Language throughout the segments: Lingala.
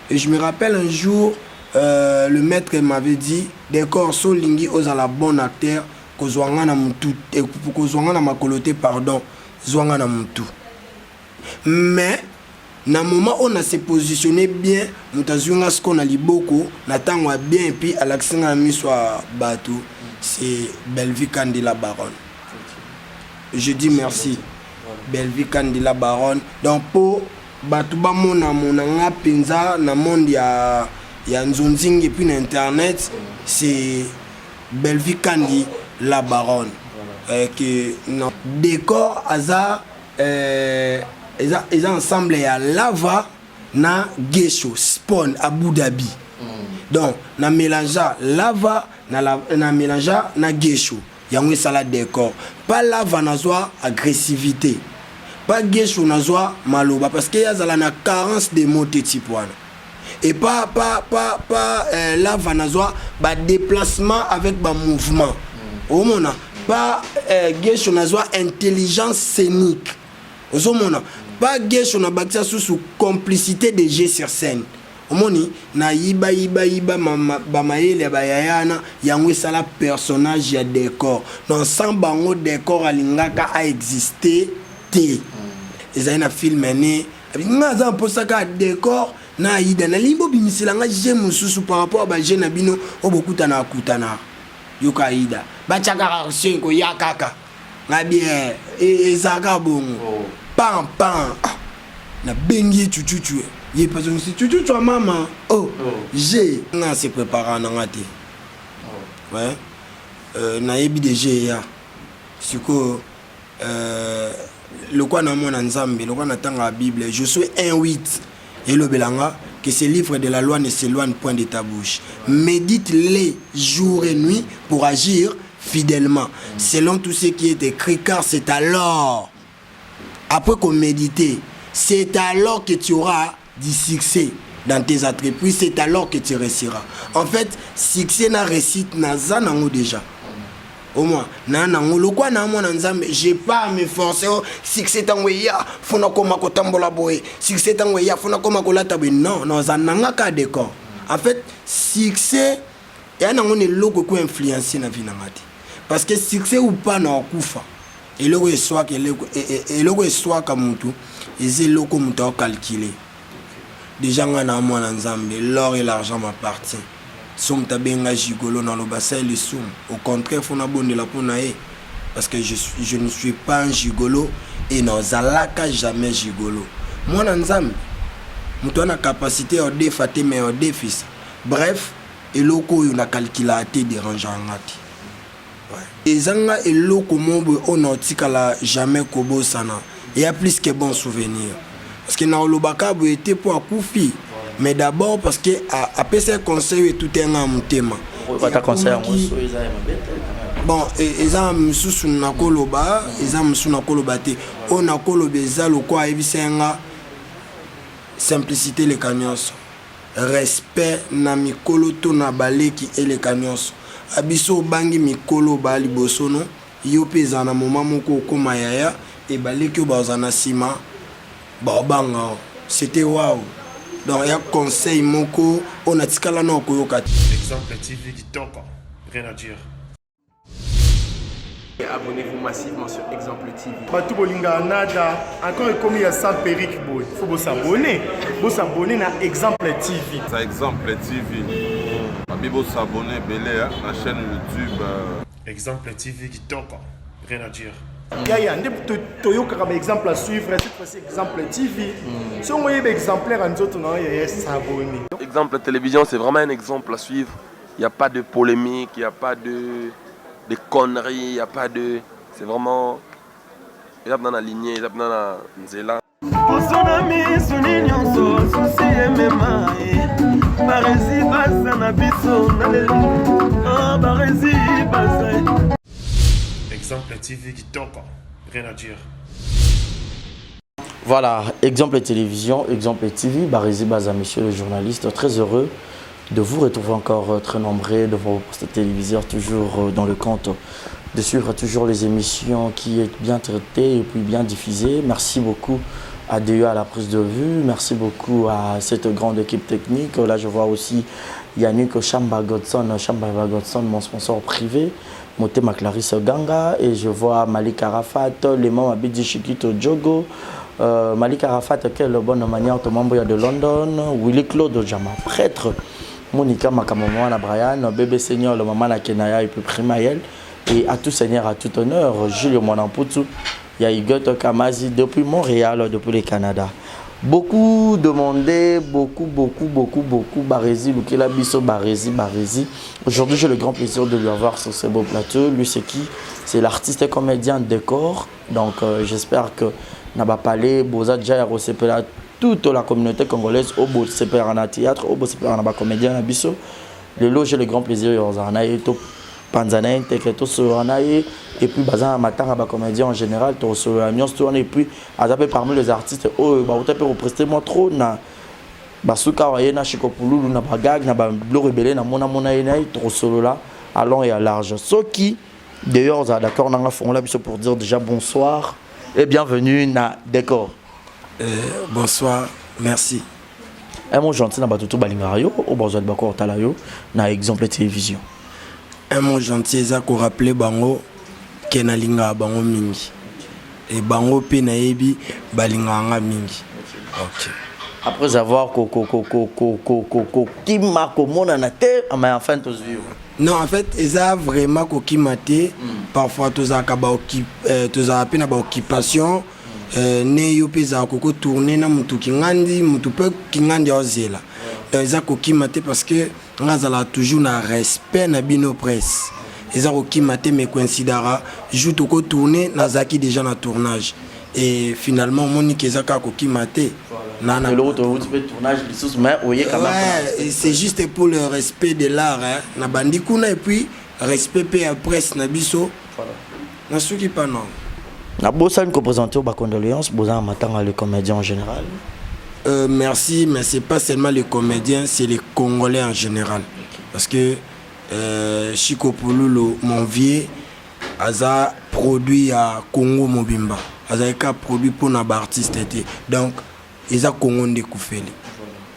Et je me rappelle un jour, le maître m'avait dit: "Décor, so olingi ozala bon acteur, kozwa nga na mutu, kozwa nga na makolo te, pardon, zwa nga na mutu." Mais na moment oyo na se positionne bien, moto azwi nga sikoyo na liboko na ntango ya bien, et puis alakisi nga na miso ya bato, c'est Bellevie Kandila Baronne. Je dis merci Bellevie Kandila Baronne. Donc mpo bato bamona mona nga mpenza na monde ya nzonzingi et puis na internet, c'est Bellevie Kandi la Baronne. Que non, Décor aza eza ensemble ya Lava na Gesho Spawn Abu Dhabi. Donc na mélangea Lava na mélangea na Gesho, yango esala Décor. Pa Lava nazwa agressivité, pa Gesho nazwa maloba, parce que ye azala na carence de mots te, type wana. Et pa Lava nazwa badéplacement avec bamouvement, omona. Pa Gesho nazwa intelligence scénique, ozomona. Pa Gesho na bakisa susu complicité de jeu sur scène, omoni. Nayiba yiba yiba bamayele ya bayaya wana, yango esala personnage ya Décor. Donc sans bango, Décor alingaka aexiste te. Ezali na film ne nga aza mposaka ya Décor na Aida. Nalingi bobimisela nga jeu mosusu par rapport ya bajeu na bino oyo bokutana akutana. Yoka, Aida batya kaka action koya kaka nga bien, ezalaka bongo. Pan pan, ah, nabengi ye cucucu, ye pasongisi cucucu ya mama. Oh, je nga se prépara na nga te. Ouais. Nayebi deja eya sikoyo, lokwa namona Nzambe, lokwa natanga Bible, Josué 1 8 elobelanga que ce livre de la loi ne s'éloigne point de ta bouche, médite-les jour et nuit pour agir fidèlement selon tout ce qui est écrit, car c'est alors, après qu'on méditer, c'est alors que tu auras du succès dans tes entreprises, c'est alors que tu réussiras. En fait, succès na réussite, naza nango déjà. Au moins na nango lokwa na mwana Nzambe, j'ai pas à me forcer. Oh, succès ntango eya, fo nakoma kotambola boye, succès ntango eya, fo nakoma kolata boye. Non, naza nanga ka Décor. En fait, succès eya nango na eloko eko influence na vie nanga te, parce que succès ou pas, na okufa. Eloko eswaka, eloko eswaka mutu eza eloko moto acalcule déjà. Nga na mwana Nzambe, l'or et l'argent m'appartient. So moto abenga gigolo, naloba sa lisumu. Au contraire, fo nabondela mpo na ye, parce que je ne suis pas un gigolo et nazalaka jamais gigolo. Mwana Nzambe, moto wana capacité ya odefa te, mais odefisa. Bref, eloko oyo nakalkulaka te, dérangeaka nga te. Ezanga eloko mo boye oyo na otikala jamais kobosana, eya plus que bon souvenir, parce que na olobaka boye te mpo akufi, mais d'abord parce que apesa conseil oyo etuta nga motema. Bon, eza mosusu nakoloba, eza mosusu nakoloba te. Oyo nakoloba eza lokwa ayebisa nga: simplicité eleka nyonso, respect na mikolo to na baleki eleka nyonso. Abiso obangi mikolo baya liboso no, yo mpe ezala na moma moko okóma yaya, ebaleki oyo bazala na nsima baobanga. C'était waouh. Donc ya conseil moko oyo natikala na okoyoka te. Exemple TV kitoko, rien à dire. Abonnez-vous massivement sur Exemple TV. Bato bolingaka nada encore ekomi ya sans perruque boye, fo bosabone, bosabone na Exemple TV. Ça, Exemple TV babi, bosabone ebele na chaîne YouTube. Exemple TV kitoko, rien à dire. Yaya nde toyokaka baexemple à suivre. Cette fois-ci, Exemple TV, songo oyeba exemplaire ya nzoto na yo, yaya, s'abonner. Exemple Télévision, c'est vraiment un exemple à suivre. Il n'y a pas de polémique, il n'y a pas de conneries, il n'y a pas de, c'est vraiment eza mpena na lignée, eza mpena na nzela. Poso na misuni nyonso susi emema ye Baresi baza na biso na lelo Baresi baza. Exemple TV kitoko, rien à dire. Voilà, Exemple Télévision, Exemple TV, Barési Baza, monsieur le journaliste, très heureux de vous retrouver encore très nombreux devant vos postes téléviseurs, toujours dans le compte de suivre toujours les émissions qui est bien traitées et puis bien diffusées. Merci beaucoup. à DE à la prise de vue. Merci beaucoup à cette grande équipe technique. Là, je vois aussi Yannick Chamba Godson, Chamba Godson, mon sponsor privé. Motema Clarisse Ganga. Et je vois Malik Arafat, Léman Abidi Chiquito Djogo. Malik Arafat, quelle bonne manière, ton membre de London. Willy Claude Jama, prêtre. Monica Makamamwana Brian, bébé Seigneur, le maman à Kenaya et puis Primaël. Et à tout seigneur, à tout honneur, Julio Monamputu, Yaïgot Kamazi depuis Montréal, depuis le Canada. Beaucoup demandé, beaucoup, beaucoup, beaucoup, beaucoup, Barézi, Lukela Bisso, Barézi, Barézi. Aujourd'hui, j'ai le grand plaisir de lui avoir sur ce beau plateau. Lui, c'est qui? C'est l'artiste et comédien Décor. Donc, j'espère que n'a parlé, Boza Djaya Rosepela, toute la communauté congolaise, au beau en théâtre, au beau en comédien, na biso. Lelo, j'ai le grand plaisir, Yorzana, et tout. Panzana intègre tosolola na ye et puis baza na matanga bacomédien en général tosolola nyonso wana et puis aza mpe parmi les artistes oyo bauta mpe kopreste mwa trop na basuka awa ye na Chiko Pululu na bagag na babiloko ebele namonamona ye na ye tokosolola à long et à large. Soki d'ailleurs ozala d'accord nanga, fongola biso pour dire déjà bonsoir et bienvenue na Décor. Bonsoir, merci. Un mot gentil na bato to balingaka yo oyo bazwa libako kotala yo na Exemple Télévision. Un mot gentil eza korappeler bango ke nalingaka bango mingi e bango mpe nayebi balingaka nga mingi, ok. Après avoir kokima komonana te, mais enfin tozwi yo. Non, en fait eza vraiment kokima te. Parfois tozalaka tozalaka mpe na baoccupation ne yo mpe ezalaka kokotourne na motu kingandi, motu mpe kingandi aozela. Donc eza kokima te parce que nga azalaka toujours na respect na bino presse. Eza kokima te, mais coïncidara jour tokotourne, nazalaki déjà na tournage et finalement omoni ke eza kaka kokima te. Eloko touti mpe tournage lisusu, mais oye quand même. Ouais, et c'est juste pour le respect de l'art, hein. Na bandi kuna et puis respect mpe ya presse na biso nasuki pa non. Nabosani koprésente oyo bacondoléance, boza na matanga le comédien en général. Merci, mais c'est pas seulement les comédiens, c'est les Congolais en général. Parce que Chico Pululu, mon vieux, aza produit à Congo mobimba. Aza ka produit pour na artiste te. Donc, eza Congo nde kufeli.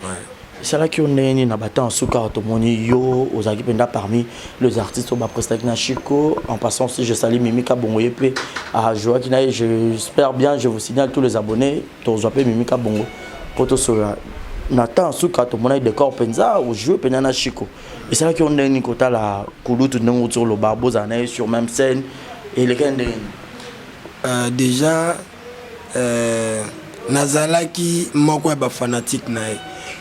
Ouais. Esalaki yo ndenge nini na batemps ya suka? Tomoni yo ozalaki mpenza parmi les artistes oyo baprestaki na Chico. En passant aussi, je salue Mimi Kabongo, ye mpe ajouaki na ye. J'espère bien, je vous signale, tous les abonnés, tozwa mpe Mimi Kabongo mpo tosolola. Na temps ya suka tomonaki Décor mpenza ojoue mpenza na Chico. Esalaki yo ndenge nini kotala kulutu ndenge oti oloba bozala na ye sur même scène? Elekaki ndenge nini? Déjà, nazalaki moko ya bafanatique na ye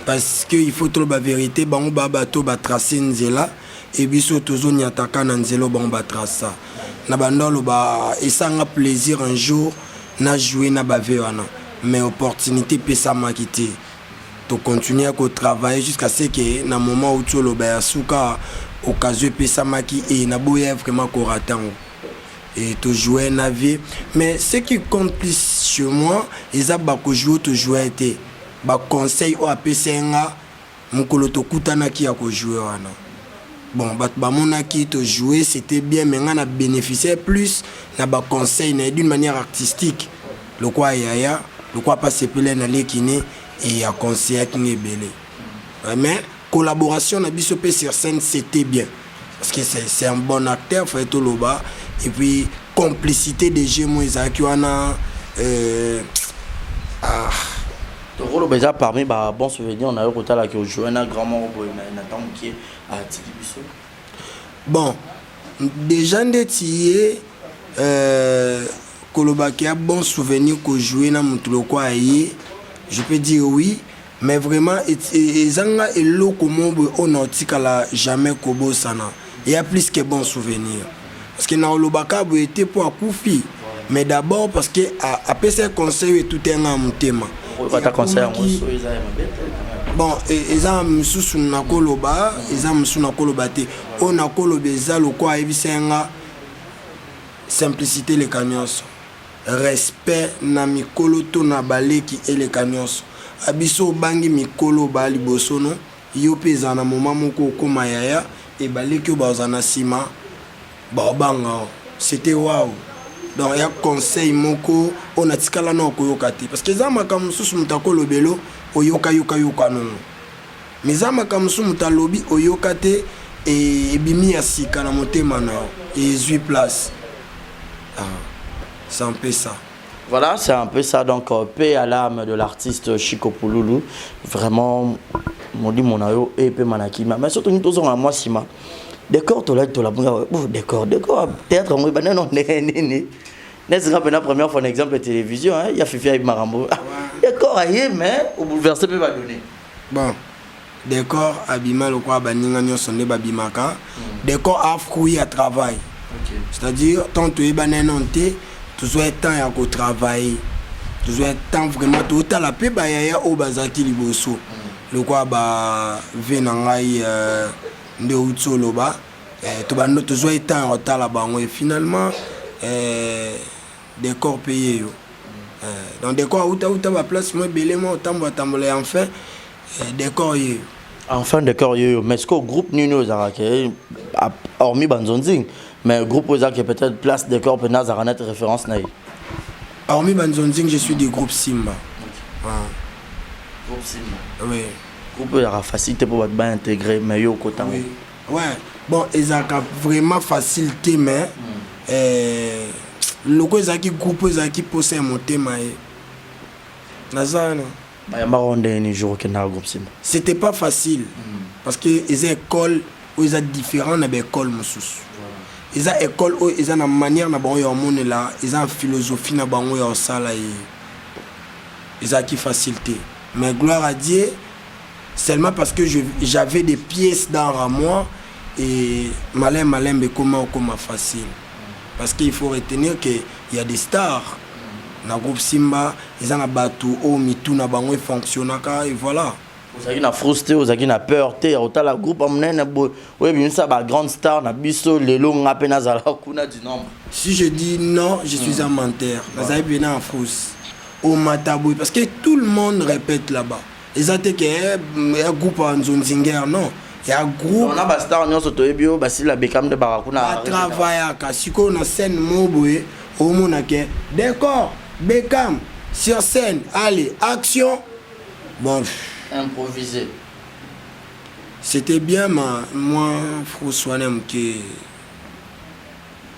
parce que il faut toloba vérité, bango baa bato batrace nzela e biso tozoniataka na nzela oyo bango batraça. Na bando aloba esanga plaisir un jour na jouer na bave wana, mais opportunité epesamaki te. Tocontinue kotravailler jusqu'à ce que na moment outi oloba ya suka, occasion epesamaki e naboya vraiment korata yango et tojouer na vie. Mais ce qui compte plus chez moi eza bakojoue, tojoue te, baconseil oyo apesi nga mokolo tokutanaki ya kojoue wana. Bon, bato bamonaki tojoue, c'était bien, mais nga na bénéficier plus na baconseil na ye d'une manière artistique, lokwa yaya, lokwa pasepele na leki ne e aconseillaki nga ebele. Mais collaboration na biso mpe sur scène, c'était bien parce que c'est un bon acteur, fallait toloba. Et puis complicité de jeu mo ezalaki wana ah. Tokoloba eza parmi babon souvenir na yo kotalaki ojoue na grand moko boye na ntango mokie atiki biso? Bon, déjà ndeti ye kolobaki ya bon souvenir kojoue na motu lokwa ye, je peux dire oui, mais vraiment ezanga eloko mo boye oyo na otikala jamais kobosana. Eya plus que bon souvenir parce que na olobaka boye te mpo akufi, mais d'abord parce que apesa conseil oyo etuta nga motema. Bata conseil yango so eza ya mabe te? Bon, eza mosusu nakoloba, eza mosusu nakoloba te. Oyo nakoloba eza lokwa ayebisa nga simplicité eleka nyonso, respect na mikolo to na baleki eleka nyonso. Abiso obangi mikolo baya liboso no yo mpe ezala na moma moko okóma yaya e baleki oyo bazala na nsima baobanga o. C'était waouh. Donc ya conseil moko oyo natikala na okoyoka te, parce que eza makambo mosusu moto akolobelo, oyoka yoka yoka nongo, mais eza makambo mosusu moto alobi, oyoka te, ebimi ya sika na motema na yo, ezwi place. Ah, c'est un peu ça. Voilà, c'est un peu ça. Donc, paix à l'âme de l'artiste Chico Pouloulou. Vraiment, molimo na yo epema na kimia. Mais surtout, nous tous, on a moi, Sima. Décor, to la, to la, bon, décor, décor, théâtre, on va non, nini. N'est-ce pas la première fois un exemple de télévision, hein? Il y a Fifi avec Marambo. Décor, aïe, mais au bouleversé peut pas donner. Bon, décor, abima lokola baninga nyonso nde babimaka. Décor a fruit ya travail. C'est-à-dire, tant toyeba nano te, tozwa temps ya kotravailler, tozwa temps vraiment totala mpe bayaya oyo bazalaki liboso, lokola bave na ngai nde outi oloba, tobando tozwa temps ya kotala bango et finalement décor mpe ye yo. Donc décor autauta baplace mo ebele mwa otambola tambola et enfin décor ye yo. Enfin décor ye yo. Mais est-ce que groupe nini ozalaka, hormis Banzonzing, mais groupe ozalaka peut-être place décor mpe nazalaka net référence na ye? Hormis Banzonzing, je suis du groupe Simba. Ah. Groupe Simba? Oui. Groupe ezalaka facile te mpo bato baintégrer, mais yo okota? Oui. Ouais. Bon, ezalaka vraiment facile te, mais loko ezalaki groupe oyo ezalaki posa ya motema ye naza wana. Bayambaka ndenge nini jour okendaka groupe Simba? C'était pas facile parce que eza école oyo eza différent na baécole mosusu. Eza école oyo eza na manière na bango ya komonela, eza na philosophie na bango ya kosala ye. Ezalaki facile te, mais gloire à Dieu, seulement parce que j'avais des pièces d'art à moi et malin malembe ekoma okoma facile, parce qu'il faut retenir que il y a des stars na groupe Simba, eza na bato oyo mitu na bango efonctionnaka et voilà. Ozalaki na frust te? Ozalaki na peur te ya kotala groupe ya monene boye oyo ebimisa bagrande star na biso, lelo nga mpe nazala kuna du nombre? Si je dis non, je suis un menteur. Nazali mpena en frust, omata boye parce que tout le monde répète là-bas. Eza te ke ya groupe ya nzonzinger, non, ya groupe. Na bastar nyonso toyebi oyo basila bekam nde baka kuna. Batravaillaka. Sikoyo na scène mo boye, omona ke décor, Bekam sur scène, allez, action, bon. Improvisé. C'était bien, ma moi frust wana moke.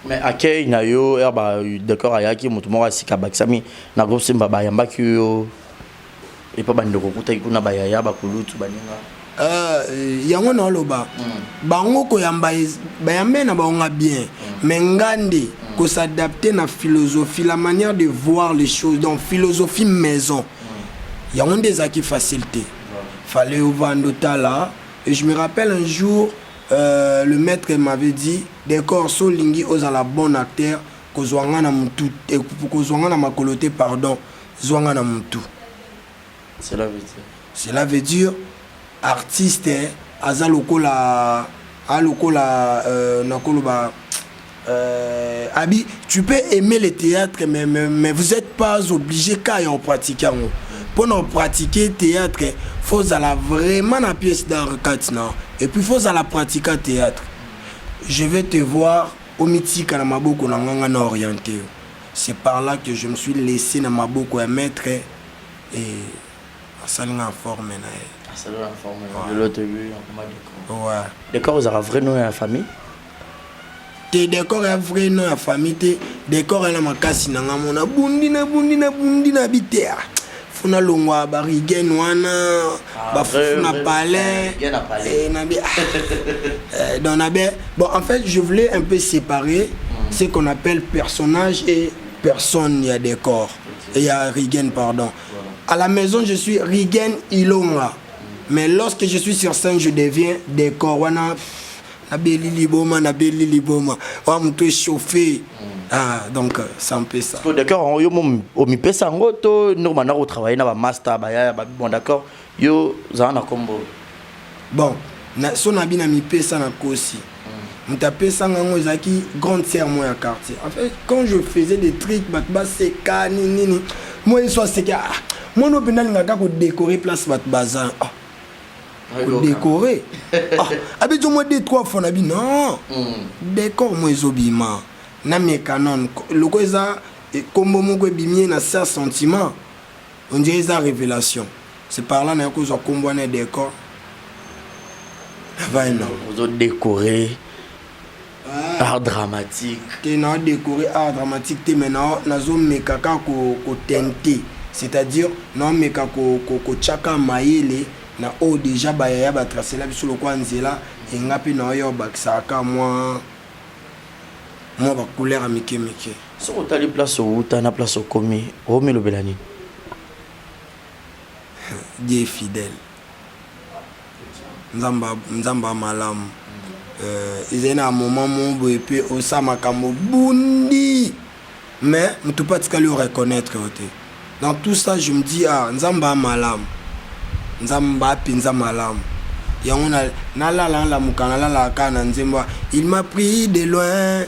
Mais accueil na yo ere ba décor ayaki, moto moko asika abakisami na groupe Simba, bayambaki yo epa bandeko okutaki kuna, bayaya, bakulutu, baninga? Yango na oloba bango koyamba bayambe na bango nga bien, mais nga nde kos'adapter na philosophie, la manière de voir les choses, donc philosophie maison, yango nde ezalaki facile te. Fallait ovanda otala. Et je me rappelle un jour, le maître m'avait dit: "Décor, so olingi ozala bon acteur, kozwa nga na mutu, kozwa nga na makolo te, pardon, zwa nga na mutu." Cela veut dire? Cela veut dire, artiste aza lokola alokola nakoloba abi, tu peux aimer le théâtre, mais vous êtes pas obligé ka ya opratiquer yango. Mpona opratiquer théâtre, faut ozala vraiment na pièce d'art kati na, et puis faut ozala pratiquer théâtre. Je vais te voir, omitika na maboko na nganga na orienté yo. C'est par là que je me suis laissé na maboko ya maître et asali nga forme na ye. Asali na forme, lelo toyebi akoma décor. Ouais. Décor ozalaka vrai nom ya famille? Te, décor ya vrai nom ya famille te. Décor ya na makasi na nga mo, nabundi, nabundi, nabundi na bi te, fo nalongwa barigen wana, bafufu na palais nabi. Donc nabe, bon, en fait je voulais un peu séparer ce qu'on appelle personnage et personne. Il y a décor et il y a Rigen, pardon. À la maison, je suis Rigen Ilonga, mais lorsque je suis sur scène, je deviens décor wana. Nabeli liboma, nabeli liboma wa moto échauffé. Ah, donc c'est un peu ça. D'accord. Yo mo omipesa yango to ndenge banda kotravailler na bamaster, bayaya babi: "Bon, d'accord, yo zala na kombo"? Bon, na, so nabi na mipesa, na kosi. Moto apesanga yango ezalaki grande sœur mo ya quartier. En fait, quand je faisais des trucs, bato baseka nini nini, mo ye so aseka: "Ah, mwana oyo mpenza alingaka kodécorer place bato baza." Ah, kodécorer, ah, abeti moi deux trois fois, nabi non, décor mo ezobima. Nameka nanu. Lokola eza kombo moko ebimi ye na se ya sentiment, on dirait eza revelation. C'est par là naye kozwa kombo wana ya decor. Navandi na. Ozo decorer art dramatique. Te nao decorer art dramatique te mais nao nazo meka kaka ko ko teinter. C'est-à-dire nao meka ko ko kotia kaka mayele na oyo dejà ba yaya ba tracela biso lokola nzela et nga pe nao ya kobakisaka kaka mwa mwa ba couleur ya mike mike. Soki otali place owuta na place okomi, omilobela nini? Dieu est fidèle. Nzambe Nzambe a malamu. Euh, ezali na moment moko boye mpe osala makambo obundi mais moto mpe atikali o reconnaître yo te. Dans tout ça je me dis ah Nzambe a malamu. Nzambe a mpenza malamu. Yango na nalala nalamuka nalalaka kaka na nzembo il m'a pris de loin.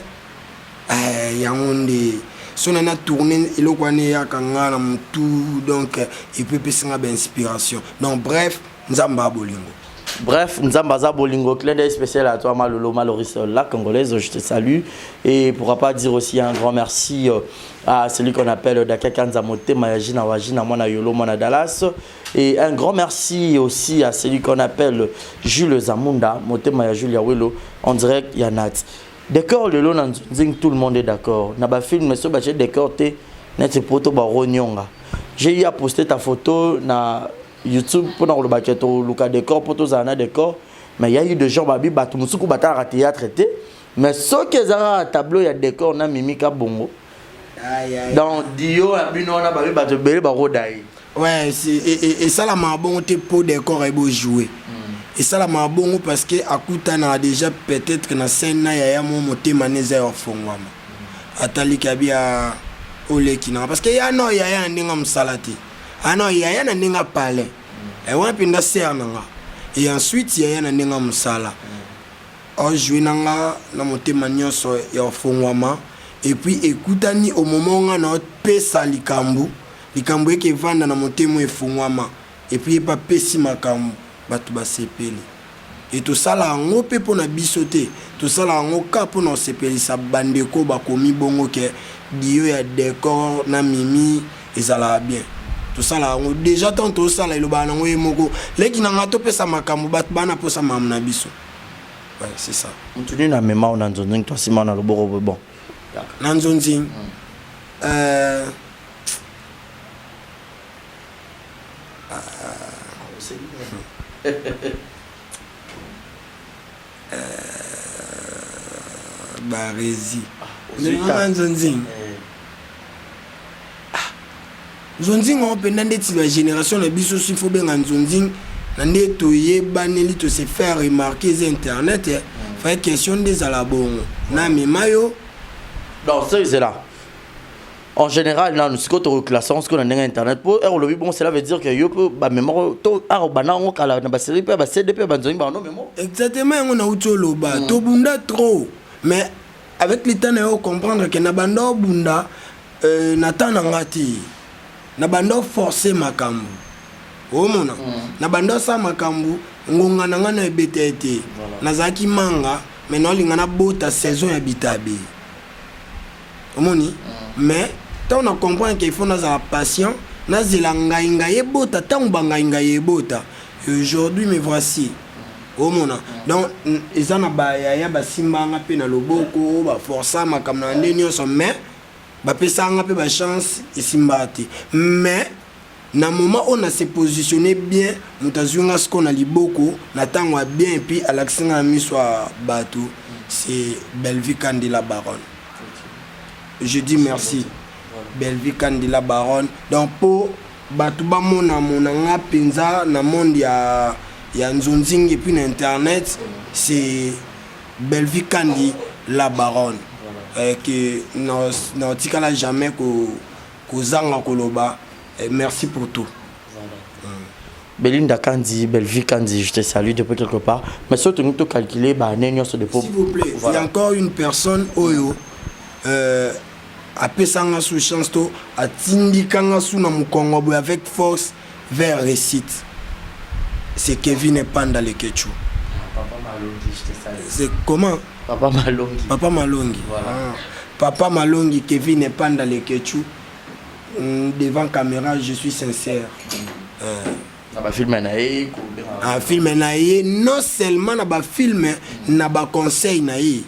Eh, yango nde so na na tourne eloko wana eyaka nga na mutu donc epuis epesi nga ba inspiration donc bref nzambe a bolingo. Bref, Nzambe aza bolingo, clin d'œil spécial à toi Malolo Maloris, la Congolaise, je te salue. Et pourquoi pas dire aussi un grand merci euh, à celui qu'on appelle Daka Kanza Motema Yajina Wajina Mwana Yolo Mwana Dallas. Et un grand merci aussi à celui qu'on appelle Jules Zamunda, Motema ya Jules Yawelo, en direct Yanat. Decor lelo na nzing tout le monde est d'accord. Na ba film so ba decor te neti poto ba ronyonga. J'ai eu à poster ta photo na YouTube pour na koloba ke to luka décor po tozala na décor mais il y a eu des gens babi bato mosuku batalaka théâtre te mais soki ezalaka tableau ya décor na Mimi Kabongo donc dio ya bino wana babi bato ebele bakoda ye. Ouais, esalamaka bongo te po décor ebo jouer. Esalamaka bongo parce que akutanaka déjà peut-être na scène na yaya mo motema ne eza ya ofongwama. Ataliki abi ya oleki nanga parce que ya no yaya na ndenge mosala te. Ana yaya na ndenge palais. E wana mpenza sœur na nga. Et ensuite yaya na ndenge mosala. O jouer na nga na motema nyonso ya ofongwama et puis ekutani au moment nga na opesa likambo. Likambo eke evanda na motema oyo efongwama et puis ye pe apesi makambo batu basepeli et tosala yango pe pona biso te tosala yango kka pona kosepelisa ba ndeko oyo bakomi bongo ke duo ya decor na mimi ezalaka bien tosala yango dejà tango tozosala elobaka nango ye moko leki na nga topesa makambo batu ba na posa makambo na biso ouais c'est ça. Mutu nini amema yo na nzonzing to asimba yo na loboko boye bon. Na nzonzing euh. Barezi ah, nzonzing ah, nzonzing yango mpenza ndeti ba génération na biso si fo benga nzonzing na nde toyebaneli to se faire remarquer eza internet eh. mm. faye question nde ezala bongo namema yo donc soki zela En general nanu sikoyo toko classe yango sikoyo na ndenge ya internet po heure olobi bongo cela veut dire que yo pe ba memako to art obanda yango kala na ba serie pe ba CD pe ba nzongi ba no memo. Exactement yango nauti oloba mm. Tobunda trop mais avec le temps na yo comprendre que na banda obunda euh, na temps na nga te na banda forcer makambo omona mm. na banda osala makambo ngonga na nga na ebeta ye te nazalaki manga mais naolinga nabota saison ya bitabe omoni mm. mais ntango na comprendre ke il faut nazala patient nazela ngai ngai ebota ntango bangai ngai ebota aujourd'hui me voici omona donc eza na bayaya basimbanga mpe na loboko baforsa makambo na nde nyonso mais bapesanga mpe bachance esimbaka te mais na moment oyo na se positionner bien moto azwi nga sikoyo na liboko na ntango ya bien epuis alakisi nga na miso ya bato c'est Bellevue Kandi la baronne je dis merci Bellevue Kandi la baronne donc po bato bamona mona nga mpenza na monde ya ya nzonzing epuis na internet c'est Bellevue Kandi la baronne eh, que naotikala jamais ko Kozanga koloba merci pour tout. Belinda Kandy, Bellevue Kandy, je te salue depuis quelque part. Mais surtout, nous te calculer, bah, S'il vous plaît, voilà. il y a encore une personne, Oyo, euh, apesanga sous chance to atindikanga sous na mukongo boye avec force vers réussite. C'est Kevin Epanda le Ketchou. Papa Malongi, je te salue. C'est comment Papa Malongi. Papa Malongi. Voilà. Ah. Papa Malongi, Kevin Epanda Lekechu, devant caméra, je suis sincère. Na bafilm na ye? Ah, film na ye, non seulement na bafilm, na baconseil na ye.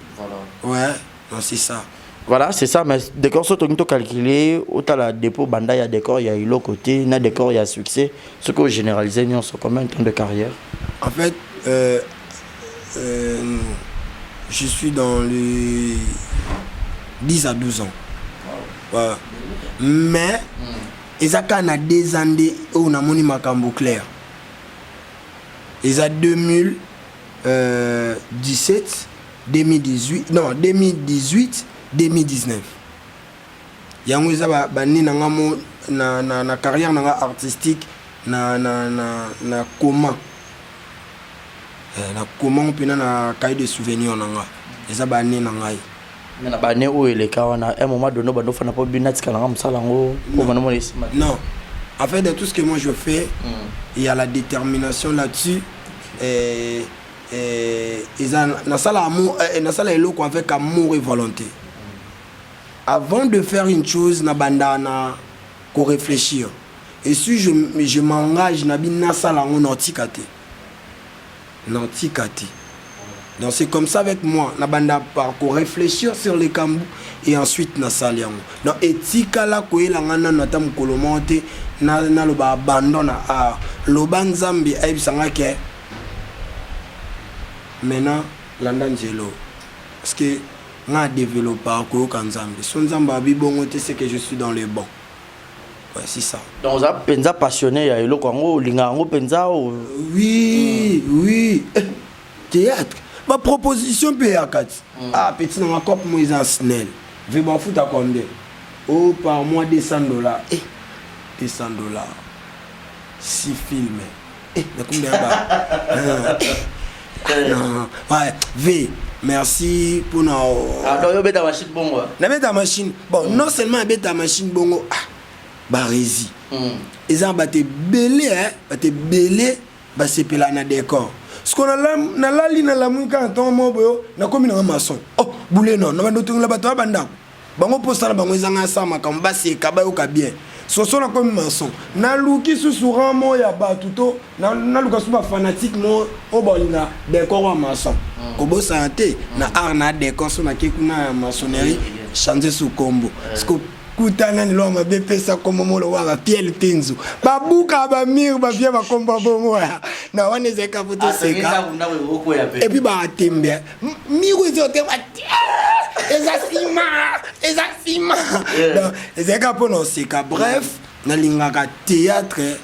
Ouais, non, c'est ça. Voilà, c'est ça. Mais décor, so tolingi tocalculer, otala dépôt banda ya décor ya eloko te na décor ya succès, soki ogénéraliser nyonso, combien de temps de carrière? En fait, je suis dans les 10 à 12 ans. Ouais. Mais eza kaka na 2 ans nde oyo namoni makambo clair. Eza 2017, 2018, non, 2018, 2019. Yango eza bani na nga mo na carrière na nga artistique na comment na comment mpena na cahier de souvenir na nga, eza bane na ngai. Mais na bane oyo eleka wana, un moment donné bando fana mpo bino atikala nga mosala yango po bandomona esima? Non, en fait, de tout ce que moi je fais, il y a la détermination là-dessus. Et eza nasala amour, nasala eloko avec amour et volonté. Avant de faire une chose, na banda na ko réfléchir, et si je m'engage na bi nasala yango, naotika te, naotika te. Donc c'est comme ça avec moi, na banda par ko réfléchir sur les kambu et ensuite nasali yango. Donc etikala koyelanga nano ata mokolo moko te naloba abandon na art. Loba Nzambe ayebisanga ke maintenant landa nzelo, parce que nga développaka koyoka Nzambe. So Nzambe abi bongo te, c'est que je suis dans le bon. Ouais, c'est ça. Donc oza mpenza passionné ya eloko yango, olingaka yango mpenza? Oui. Eh, théâtre, baproposition mpe eyaka ti: "Ah, petit nanga, cope mo eza snel ve, bafuta combien?" "Oh, par mois 200 dollars." Eh, 200 dollars, six films. Eh, nakumbi ba. Non, ouais, v merci mpona. Ah, donc yobeta machine bongo? Nabeta machine. Bon, non seulement abeta machine bongo, ah, baresi eza bato ebele, bato ebele basepela na décor. Siko nalali, nalamwi kaka ntongo moko boyo, nakomi nanga maçon. Oh, bule no na bando otongela bato ya bandako bango, mposala bango ezanga asala makambo, baseka, bayoka bien. Soso nakomi maçon, naluki susu rang mo ya bato to naluka su bafanatique mo oyo balinga décor ya maçon. Kobosana te na art na décor, so nake kuna ya maçonnerie, change su kombo. Siko kutana lelo ya mabe, pesa kombo molo wa bapiele mpenzu, babuka bamire, bavie bakombo bongo ya na wana ezalika po toseka. Et puis batembe miro eza te, eza nsima, eza nsima. Donc ezalika mpona oseka. Bref, nalingaka théâtre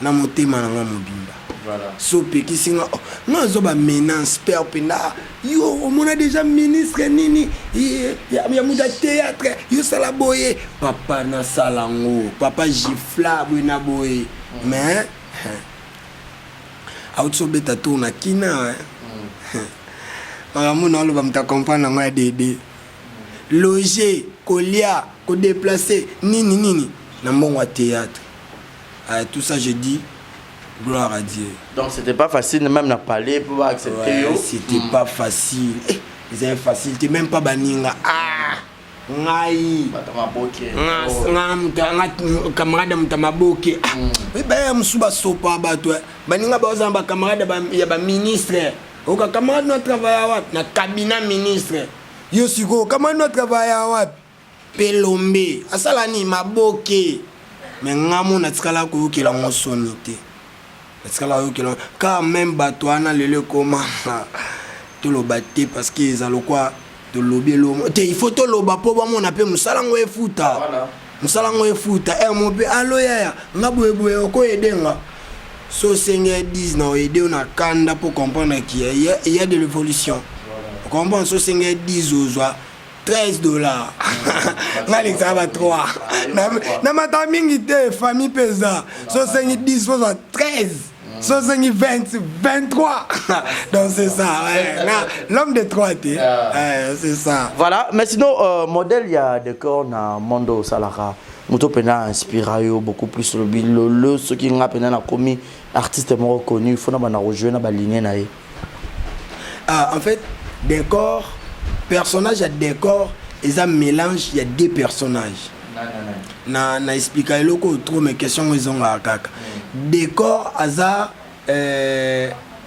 na motema na nga mobimba. So opekisi nga, oh, nga azwa bamenance père mpenza. Yo omona déjà ministre nini ya moto ya théâtre, yosala boye, papa, nasala yango, papa gifla boye na boye. Mais auti obeta tour na kina, makambo na oloba, moto acomprendre yango ya dede loger, kolia, kodéplacer, nini nini na mbongo ya théâtre. Ah, tout ça, je dis gloire à Dieu. Donc c'était pas facile même na parler pour accepter? Ouais, yo c'était pas facile. Eh, ezali facile te, même pas baninga. Ah, ngai bato maboke. Nga nga camarade ya moto ya maboke. Ah, baya mosusu basopa bato, eh. Baninga bazala bacamarade ya baministre. Oka camarade no atravailla wapi? Na cabinet ministre. Yo sikoyo camarade no atravailla wapi? Pelombe asala nini? Maboke. Me nga mo natikala koyokela ngo soni te, natikala koyokela quand même bato wana. Lelo ekoma toloba te, parce que eza lokwa tolobi elomo te. Il faut toloba mpo bamona mpe mosala ngo efuta, mosala ngo efuta. Ere mo mpe alo yaya nga boyeboye, okoyede nga so osenge 10 na oyede yo na kanda mpo comprendre qu'il y a de l'évolution. Comprendre, so osenge 10, ozwa 13 dollars, nga alekisaka ba 3 na mata mingi te. Famille mpe eza so osengi 10, ozwa 13, so osengi 20, 23. Donc c'est ça, ouais. L'homme de 3 te. Ouais, c'est ça. Voilà. Mais sinon, modèle ya décor na monde osalaka, moto mpena inspira yo beaucoup plus, lobi lolo soki nga mpena nakomi artiste moko connu, faut na bana rejouer na baligne na ye? Ah, en fait, décor, personnage ya décor. Eza mélange ya deux personnages. Na na explika eloko oyo trop, mais question yango ezongaka kaka. Décor aza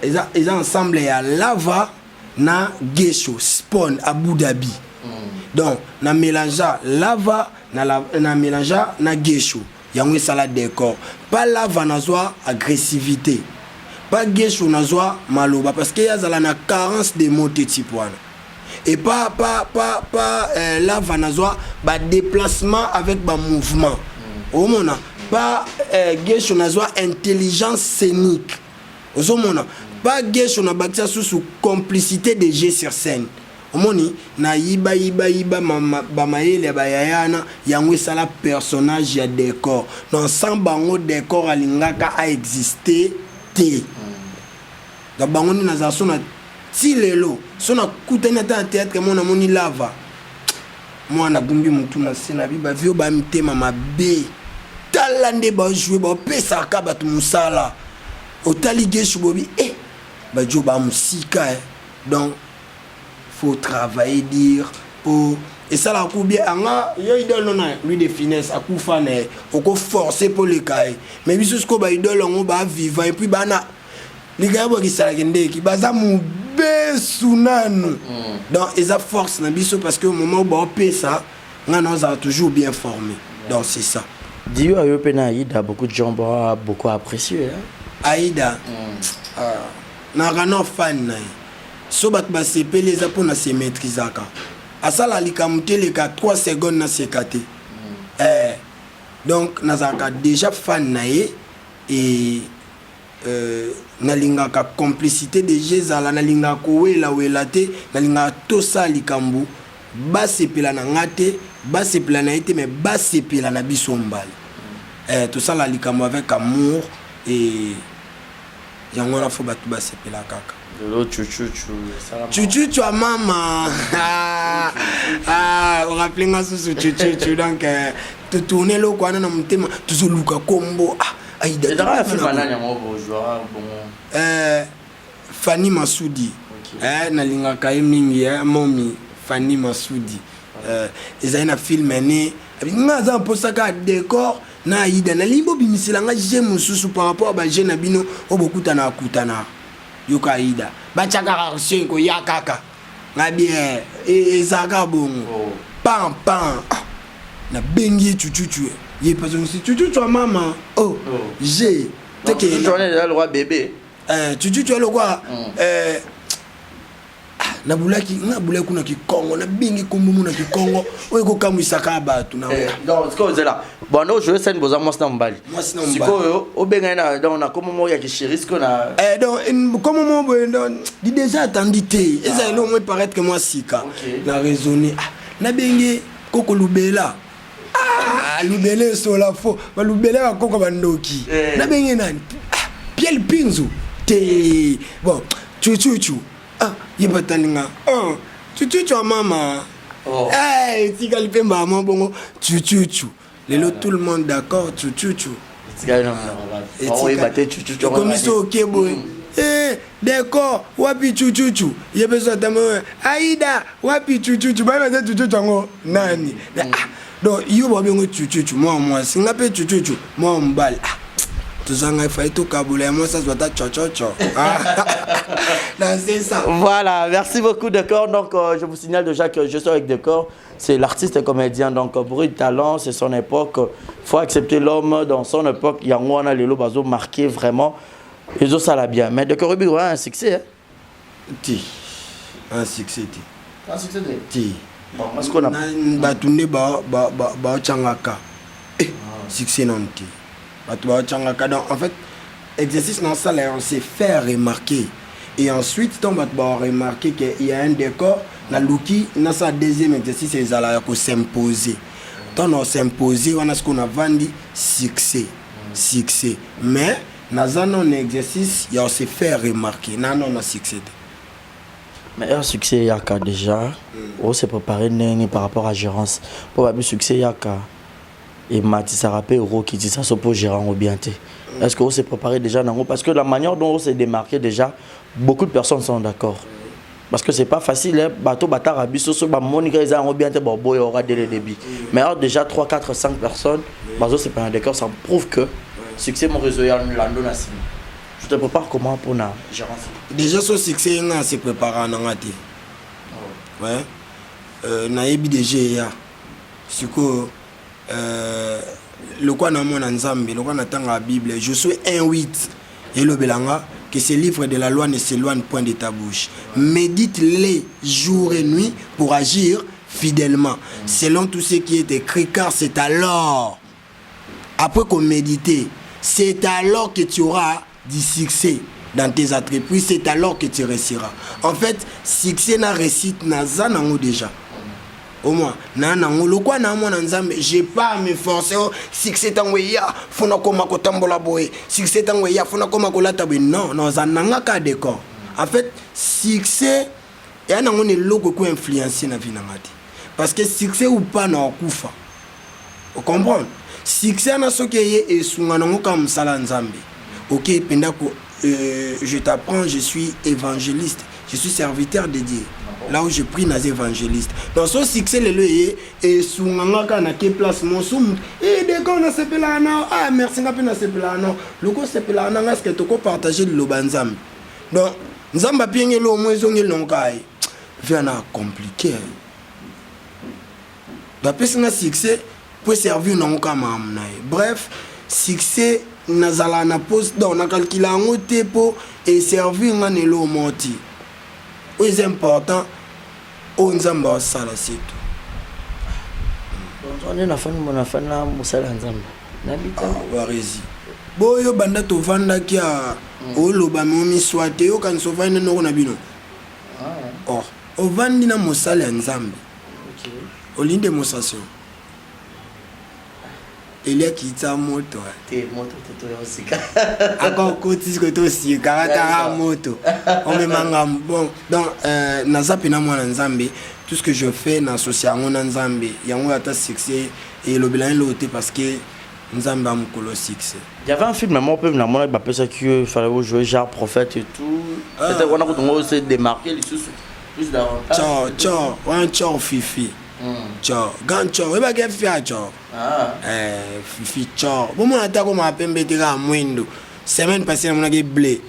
eza ensemble ya Lava na Gesho Spawn Abu Dhabi. Donc na mélangea Lava na mélangea na Gesho, yango esala Décor. Pa Lava nazwa agressivité, pa Gesho nazwa maloba, parce que ye azala na carence de mots te, type wana. Et pa Lava nazwa badéplacement avec bamouvement, omona. Pa Gesho nazwa intelligence scénique, ozomona. Pa Gesho nabakisa susu complicité de jeu sur scène, omoni. Nayiba yiba yiba bamayele ya bayaya wana, yango esala personnage ya Décor. Donc sans bango, Décor alingaka aexiste te. Donc bango nde nazala so na ti lelo. So nakutani ata na théâtre mo, namoni Lava, mwana agumbi motu na se na bi bavio ba mitema mabe. Tala nde bajoue, baopesaka bato mosala. Otali Geshu, bobi e bajo ba mosika, eh. Donc faut travailler dire po esalaka ku bien. Anga yo idole na lui de finesse akufa na ye, okoforce mpo leka ye. Mais biso sikoyo, baidole yango bavivant et puis bana likambo bokisalaka ndeki baza mobesu nanu. Donc eza force na biso, parce que au moment où baopesa nga, na ozala toujours bien formé. Donc c'est ça. Dio ayo mpe na Aïda, beaucoup de gens ont beaucoup apprécié, hein? Aïda, ah, naka na fan na ye. So bato basepeli, eza mpona se maîtrisaka, asala likambo te eleka 3 secondes naseka te. Donc nazalaka déjà fan na ye et nalingaka complicité de jeu ezala, nalingaka kowelawela te, nalingaka tosala likambo basepela na nga te, basepela na ye te, mais basepela na biso mbala. Tosala likambo avec amour et yango wana fo bato basepela kaka. Lelo chuchuchu. Chuchuchu ya mama, ah, orappelé nga susu chuchuchu. Donc totourne eloko wana na motema, tozoluka kombo, ah, Aïda. Ezalaka film nani yango bozwaka bongo? Fanny Masudi. Nalingaka ye mingi, momi Fanny Masudi. Ezali na film ne nga aza mposa kaka Décor na Aïda. Nalingi bobimisela nga jeu mosusu par rapport a bajeu na bino oyo bokutana akutana. Yoka Aïda, batya kaka action koya kaka nga bien, ezalaka bongo. Pan pan, ah, nabengi ye chuchuchu, ye pasongisi chuchuchu ya mama oh, g. Chuchuchu wana eza lokwa bébé. Chuchuchu ya lokwa, nabulaki nga bulaki kuna kikongo, nabengi kombo mu na kikongo oyo ekokamwisaka bato na Donc sikoyo ozela bando ojoue scène, boza mwasi na mobali. Mwasi na mobali. Sikoyo obengai na donc na kombo moko ya kisheri sikoyo na Donc kombo moko boye, donc di déjà attendu te, ezali eloko mo paraître que mwa sika. Na raisonné, ah, nabengi koko Lubela. Ah, Lubela esola fo balubela bakoko bandoki. Nabengi nani? Ah, Pierre Pinzu te. Bon, chuchuchu, ah, ye batalinga, oh, chuchuchu ya mama. Oh. Etikali mpe mbama bongo chuchuchu. Lelo tout le monde d'accord, chuchuchu. Etikali na monoko bato oyeba te chuchuchu. Ekomi so oke boye. Eh, Décor wapi chuchuchu? Ye mpe so atama Aida wapi chuchuchu, bayeba te chuchuchu yango nani. Ah, donc yo babengo chuchuchu mwa mwasi, nga mpe chuchuchu mwa mobali. Ah, tozanga efai tokabola ya mwasi azwa ata chochocho. Non, c'est ça. Voilà, merci beaucoup Décor. Donc je vous signale déjà que je suis avec Décor. C'est l'artiste et comédien. Donc bruit de talent, c'est son époque. Faut accepter l'homme dans son époque. Yango wana lelo bazo marqué vraiment. Et ça la bien. Mais Décor ouais, un succès, hein. Te, un succès te. Un succès de. Te. Bon, parce qu'on a Bato nde baotyangaka succès nano te, bato baotyangaka. Donc en fait exercice nasala, on s'est fait remarquer et ensuite ntango bato baremarquer que il y a un Décor, naluki nasala deuxième exercice, ezala ya kos'imposer. Ntango na s'imposer wana, sikoyo navandi succès, succès. Mais naza nano na exercice ya se faire remarquer, nano na succès te. Mais un succès yaka déjà, on s'est préparé ndenge par rapport à gérance. Pour avoir succès yaka et matisaka mpe okokitisa so mpo gérant yango bien te. Est-ce que on s'est préparé déjà nango? Parce que la manière dont on s'est démarqué déjà, beaucoup de personnes sont d'accord. Parce que c'est pas facile, hein. Bato batara biso so ba monika eza yango bien te ba boyo aura dès le début. Mais alors déjà 3 4 5 personnes, bazo c'est pas un décor, ça prouve que succès mon réseau ya lando na sima. Tu te prépares comment pour na gérance? Déjà so succès nga se prépare na nga te. Ouais. Nayebi déjà ya. Sikoyo lokwa na mwana Nzambe, lokwa na tanga Bible, Josué 1:8 elobela nga que ce livre de la loi ne s'éloigne point de ta bouche. Médite-les jour et nuit pour agir fidèlement, selon tout ce qui est écrit, car c'est alors, après qu'on médite, c'est alors que tu auras du succès dans tes entreprises, c'est alors que tu réussiras. En fait, succès na réussite naza nango déjà. Au moins, na nango lokwa na mwana Nzambe, j'ai pas à me forcer. Oh, succès tango ya, fona koma kotambola boye. Succès tango ya, fona koma kolata boye. Non, non, za nanga ka décor. En fait, succès ya nango ne loko ko influencer na vie na ngati. Parce que succès ou pas na okufa. Vous comprenez? Succès na soki ye esunga nango ka musala Nzambe. OK, penda ko je t'apprends, je suis évangéliste, je suis serviteur de Dieu. Là où je prie nas évangéliste. Donc ce succès lelo ye esunga ngaka na ke place mosum et de quand na sepela na ah merci nga pe na sepela na loko sepela na ngaske toko partager liloba Nzambe. Donc Nzambe apienge lo mo ezongi lonkai. Vient na compliqué. Bapesi nga succès pour servir nango kaka makambo na ye. Bref, succès nazala na poste donc na calcula yango te po e servir nga na eloko moko te. Oyo eza important, oyo Nzambe asala, c'est tout. Nde nafandi mo nafandi na mosala ya Nzambe nayebi te. Barezi boyo banda tovandaki ya oloba me omiswa te, yokanisa ovandi na noko na bino. Or ovandi na mosala ya Nzambe, olingi démonstration eliaki itsa moto. Te, moto te, toya osika. Aka okoti sikoyo tosika ataka moto omemanga. Bon, donc naza mpena mwana Nzambe. Tout ce que je fais, na associe yango na Nzambe. Yango ata succès elobela eloko te, parce que Nzambe ya mokolo succès. Il y avait un film, moi, peu, na mona bapesaki yo, il fallait jouer genre prophète et tout. Peut-être wana kutungo se démarquer lisusu plus davantage. Tcho tcho wana, tcho fifi, tcho grand tcho, oyebaki fifi ya tcho. Fifi tcho, bomona ata komaka pembe te, kaka mwindo. Semaine passée namonaki bleu,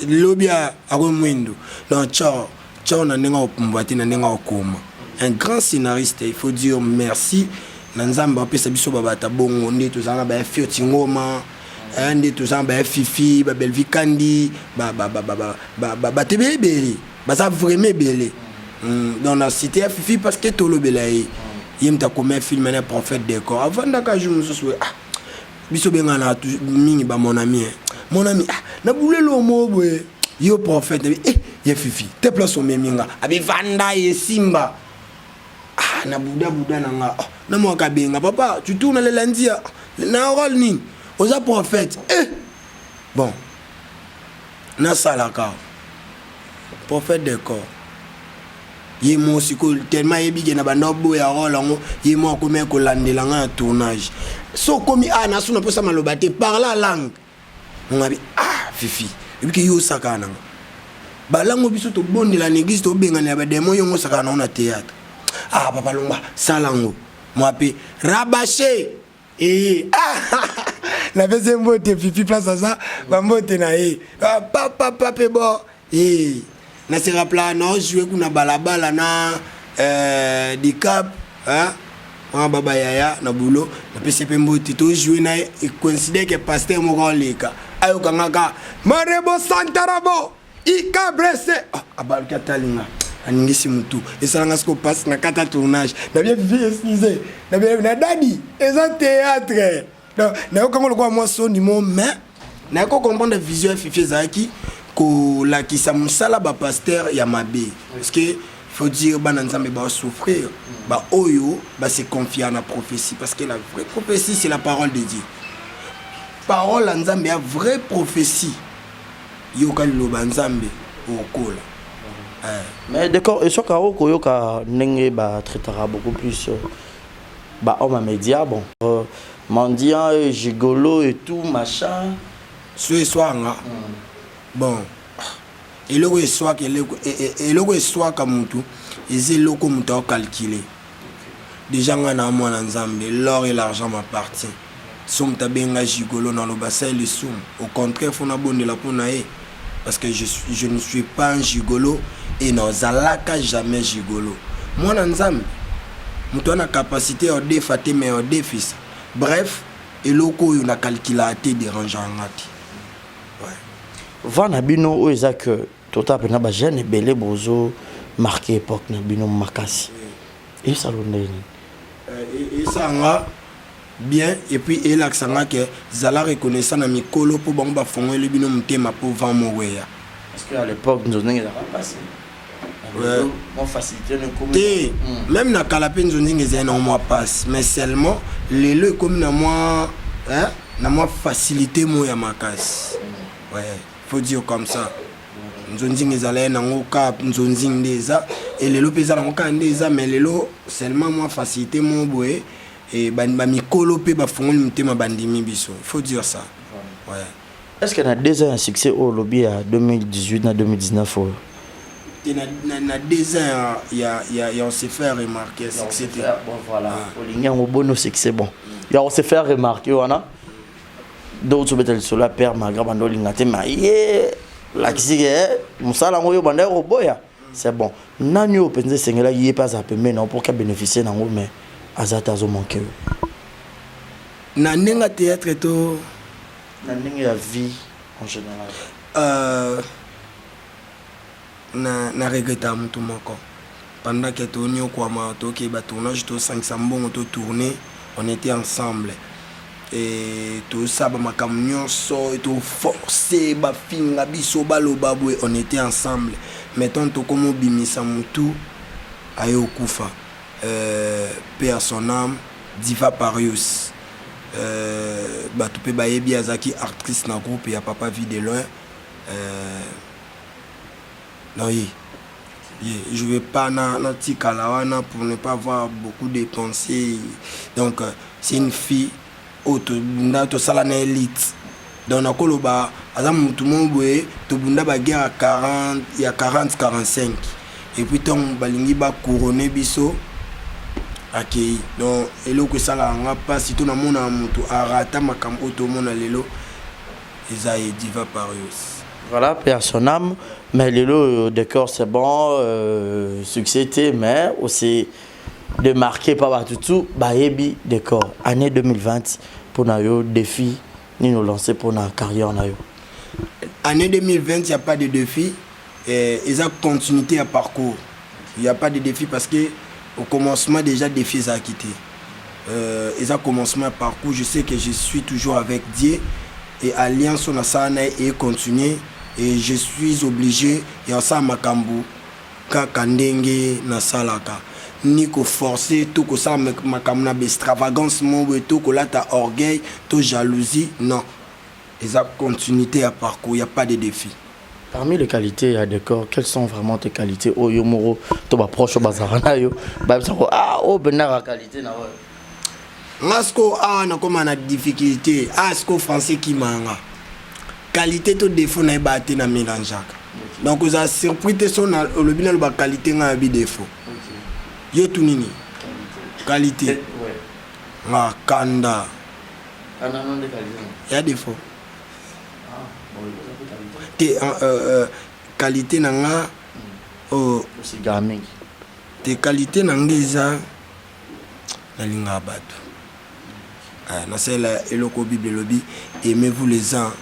lobi akomi mwindo. Donc tcho tcho na ndenge akopumbwa te, na ndenge akokoma un grand scénariste. Il faut dire merci na Nzambe apesa biso babata bongo. Nde tozala na baya Fioti Ngoma, nde tozala na baya Fifi, babelvi Kandi, bato ebele ebele, baza vraiment ebele. Donc na cité ya Fifi, parce que tolobela ye, ye moto akomi film na prophète Décor. Avandaka jour mosusu, ah, biso bengana mingi ba mon ami, mon ami, ah, na bulelo mo boye, yo prophète. Eh, ye Fifi te, place omemi nga, abi vanda esimba. Ah, na buda buda na nga, oh, na mwaka benga papa, tu tournes le lundi na rôle nini? Oza prophète. Eh, bon, nasalaka prophète Décor. Ye mo sikoyo tellement ayebi ke na banda oboya rôle yango, ye mo akomi kolandela nga na tournage. So okomi a nasu na mposa maloba te, parla langue ngabi. Ah, Fifi, ebi ke yo osakaka nanga balango, biso tobondela na église, tobenganela bademo, yongo osakaka nango na théâtre. Ah, papa longwa, sala yango mwa mpe rabache eye. Ah, napesi ye mbote Fifi, place aza, bambote na ye papapa mpe bo e na se rappela na ojouer kuna balabala na dicap wana baba yaya na bulo. Napesi mpe mbote. Tojouer na ye, ecoïncider ke pasteur moko aleka, ayokanga ka marebo santarabo ikabrese. Oh, abaluki atalinga, aningisi mutu, esalanga siko mpasi na kati ya tournage. Nabie Fifi, excuse, nabie na dadi, eza théâtre. Donc nayokango lokola mwa soni mo, mais nayoki comprendre vision ya Fifi ezalaki kolakisa mosala bapasteur ya mabe, parce que faut dire bana Nzambe basouffrir, baoyo base confier na prophétie, parce que la vraie prophétie, c'est la parole de Dieu. Parole ya Nzambe ya vraie prophétie, yoka liloba Nzambe, okola. Mais d'accord, esoka okoyoka ndenge batraitaka beaucoup plus bahomme à média, bon, mendiant, gigolo et tout machin. So eswanga, bon. Eloko eswaka eloko eswaka mutu eza eloko mutu acalculer. Déjà nga na mwana Nzambe, l'or et l'argent m'appartient. So moto abenga gigolo, naloba sai lisumu. Au contraire, faut nabondela mpo na ye parce que je ne suis pas un gigolo et nazalaka jamais gigolo. Mwana Nzambe, moto ana capacité ya odefa te, mais odefisa. Bref, eloko oyo na calculaka te, dérangeaka nga te. Ouais. Va na bino oyo eza que tota mpena bajeune ebele bozo marqué époque na bino makasi, esalo ndenge nini? Esanga bien et puis elakisa nga ke zala reconnaissant na mikolo mpo bango bafongoli bino motema mpo vent moko eya. Parce que à l'époque nzonzinga ezalaka mpasi. Mwa facilité no ekomi te. Même na kala mpe nzonzinga ezali nango mwa passe, mais seulement lelo ekomi na mwa, hein, na mwa facilité mo ya makasi. Ouais, faut dire comme ça, nzonzinga ezalaki nango ka nzonzinga nde eza e lelo mpe eza nango kaka nde eza, mais lelo seulement mwa facilité mo boye e bamikolo mpe bafongoli motema, bandimi biso, faut dire ça, ouais. Est ce que na 2 ans ya succès oyo olobi ya 2018 na 2019 oyo? Te, na 2 ans ya on se fait remarquer, succès te. Bon, voilà. Olingi yango boni succès? Bon, ya on se faire remarquer wana, donc tobeta lisolo ya père Malgré bando olinga te, ma ye lakisi ke mosala yango oyo banda koboya, c'est bon. Nani oyo mpenza esengelaki ye mpe azala pembeni nango pour qu'abénéficie nango, mais aza te, azomanke yo? Na ndenge ya théâtre to? Na ndenge ya vie en général. Na regretta motu moko pendant ke toniokwama, tokei batournage, tosangisa mbongo, totourne, on était ensemble e tosala bamakambo nyonso, toforce, bafinga biso, baloba boye, on était ensemble. Mais ntango tokómi obimisa motu, aye okufa. Paix à son âme, Diva Parius. Bato mpe bayebi, azalaki actrice na groupe ya Papa Vie de Loin. Non, ye je vais pas na natikala wana pour ne pas avoir beaucoup dépensé. Donc c'est une fille oyo tobunda, tosala na élite. Donc nakoloba aza motu moko boye, tobunda baguerre ya 40, ya 40 45, et puis ntango balingi bacouronne biso, akei. Donc eloko esalaka nga mpasi to namonaka motu arata makambo oyo tomona lelo, eza ye, Diva Parios. Voilà, paix à son âme. Mais lelo décor, c'est bon, succès te, mais aussi démarqué par batutu bayebi décor. Année 2020 pour na yo, défi ni nous lancer pour na carrière na yo? Année 2020, il n'y a pas de défi. Eza continuité ya parcours. Il n'y a pas de défi parce que au commencement déjà défi eza quitté. Eza commencement ya parcours. Je sais que je suis toujours avec Dieu et alliance oyo nasala na ye econtinue et je suis obligé ya kosala makambo kaka ndenge nasalaka, ni koforce to kosala makambo na baextravagance moko boye to kolata orgueil to jalousie. Non, eza continuité ya parcours, y a pas de défi. Parmi les qualités ya décor, quelles sont vraiment tes qualités oyo moko to baproche bazalaka na yo bayebisako: ah, oyo mpendaka qualité na oyo? Nga siko awa nakóma na difficulté. Awa siko français ekima nga. Qualité to défaut, nayebaka te, na mélangeaka. Donc ozala surpris te so olobi naloba qualité, nga yabi défaut. Yo tu nini qualité? Nga kanda ya défaut te. Qualité na nga oh, osigaka mingi. Te, qualité na nga eza nalingaka bato. Nasalela eloko Bible elobi: aimez-vous les uns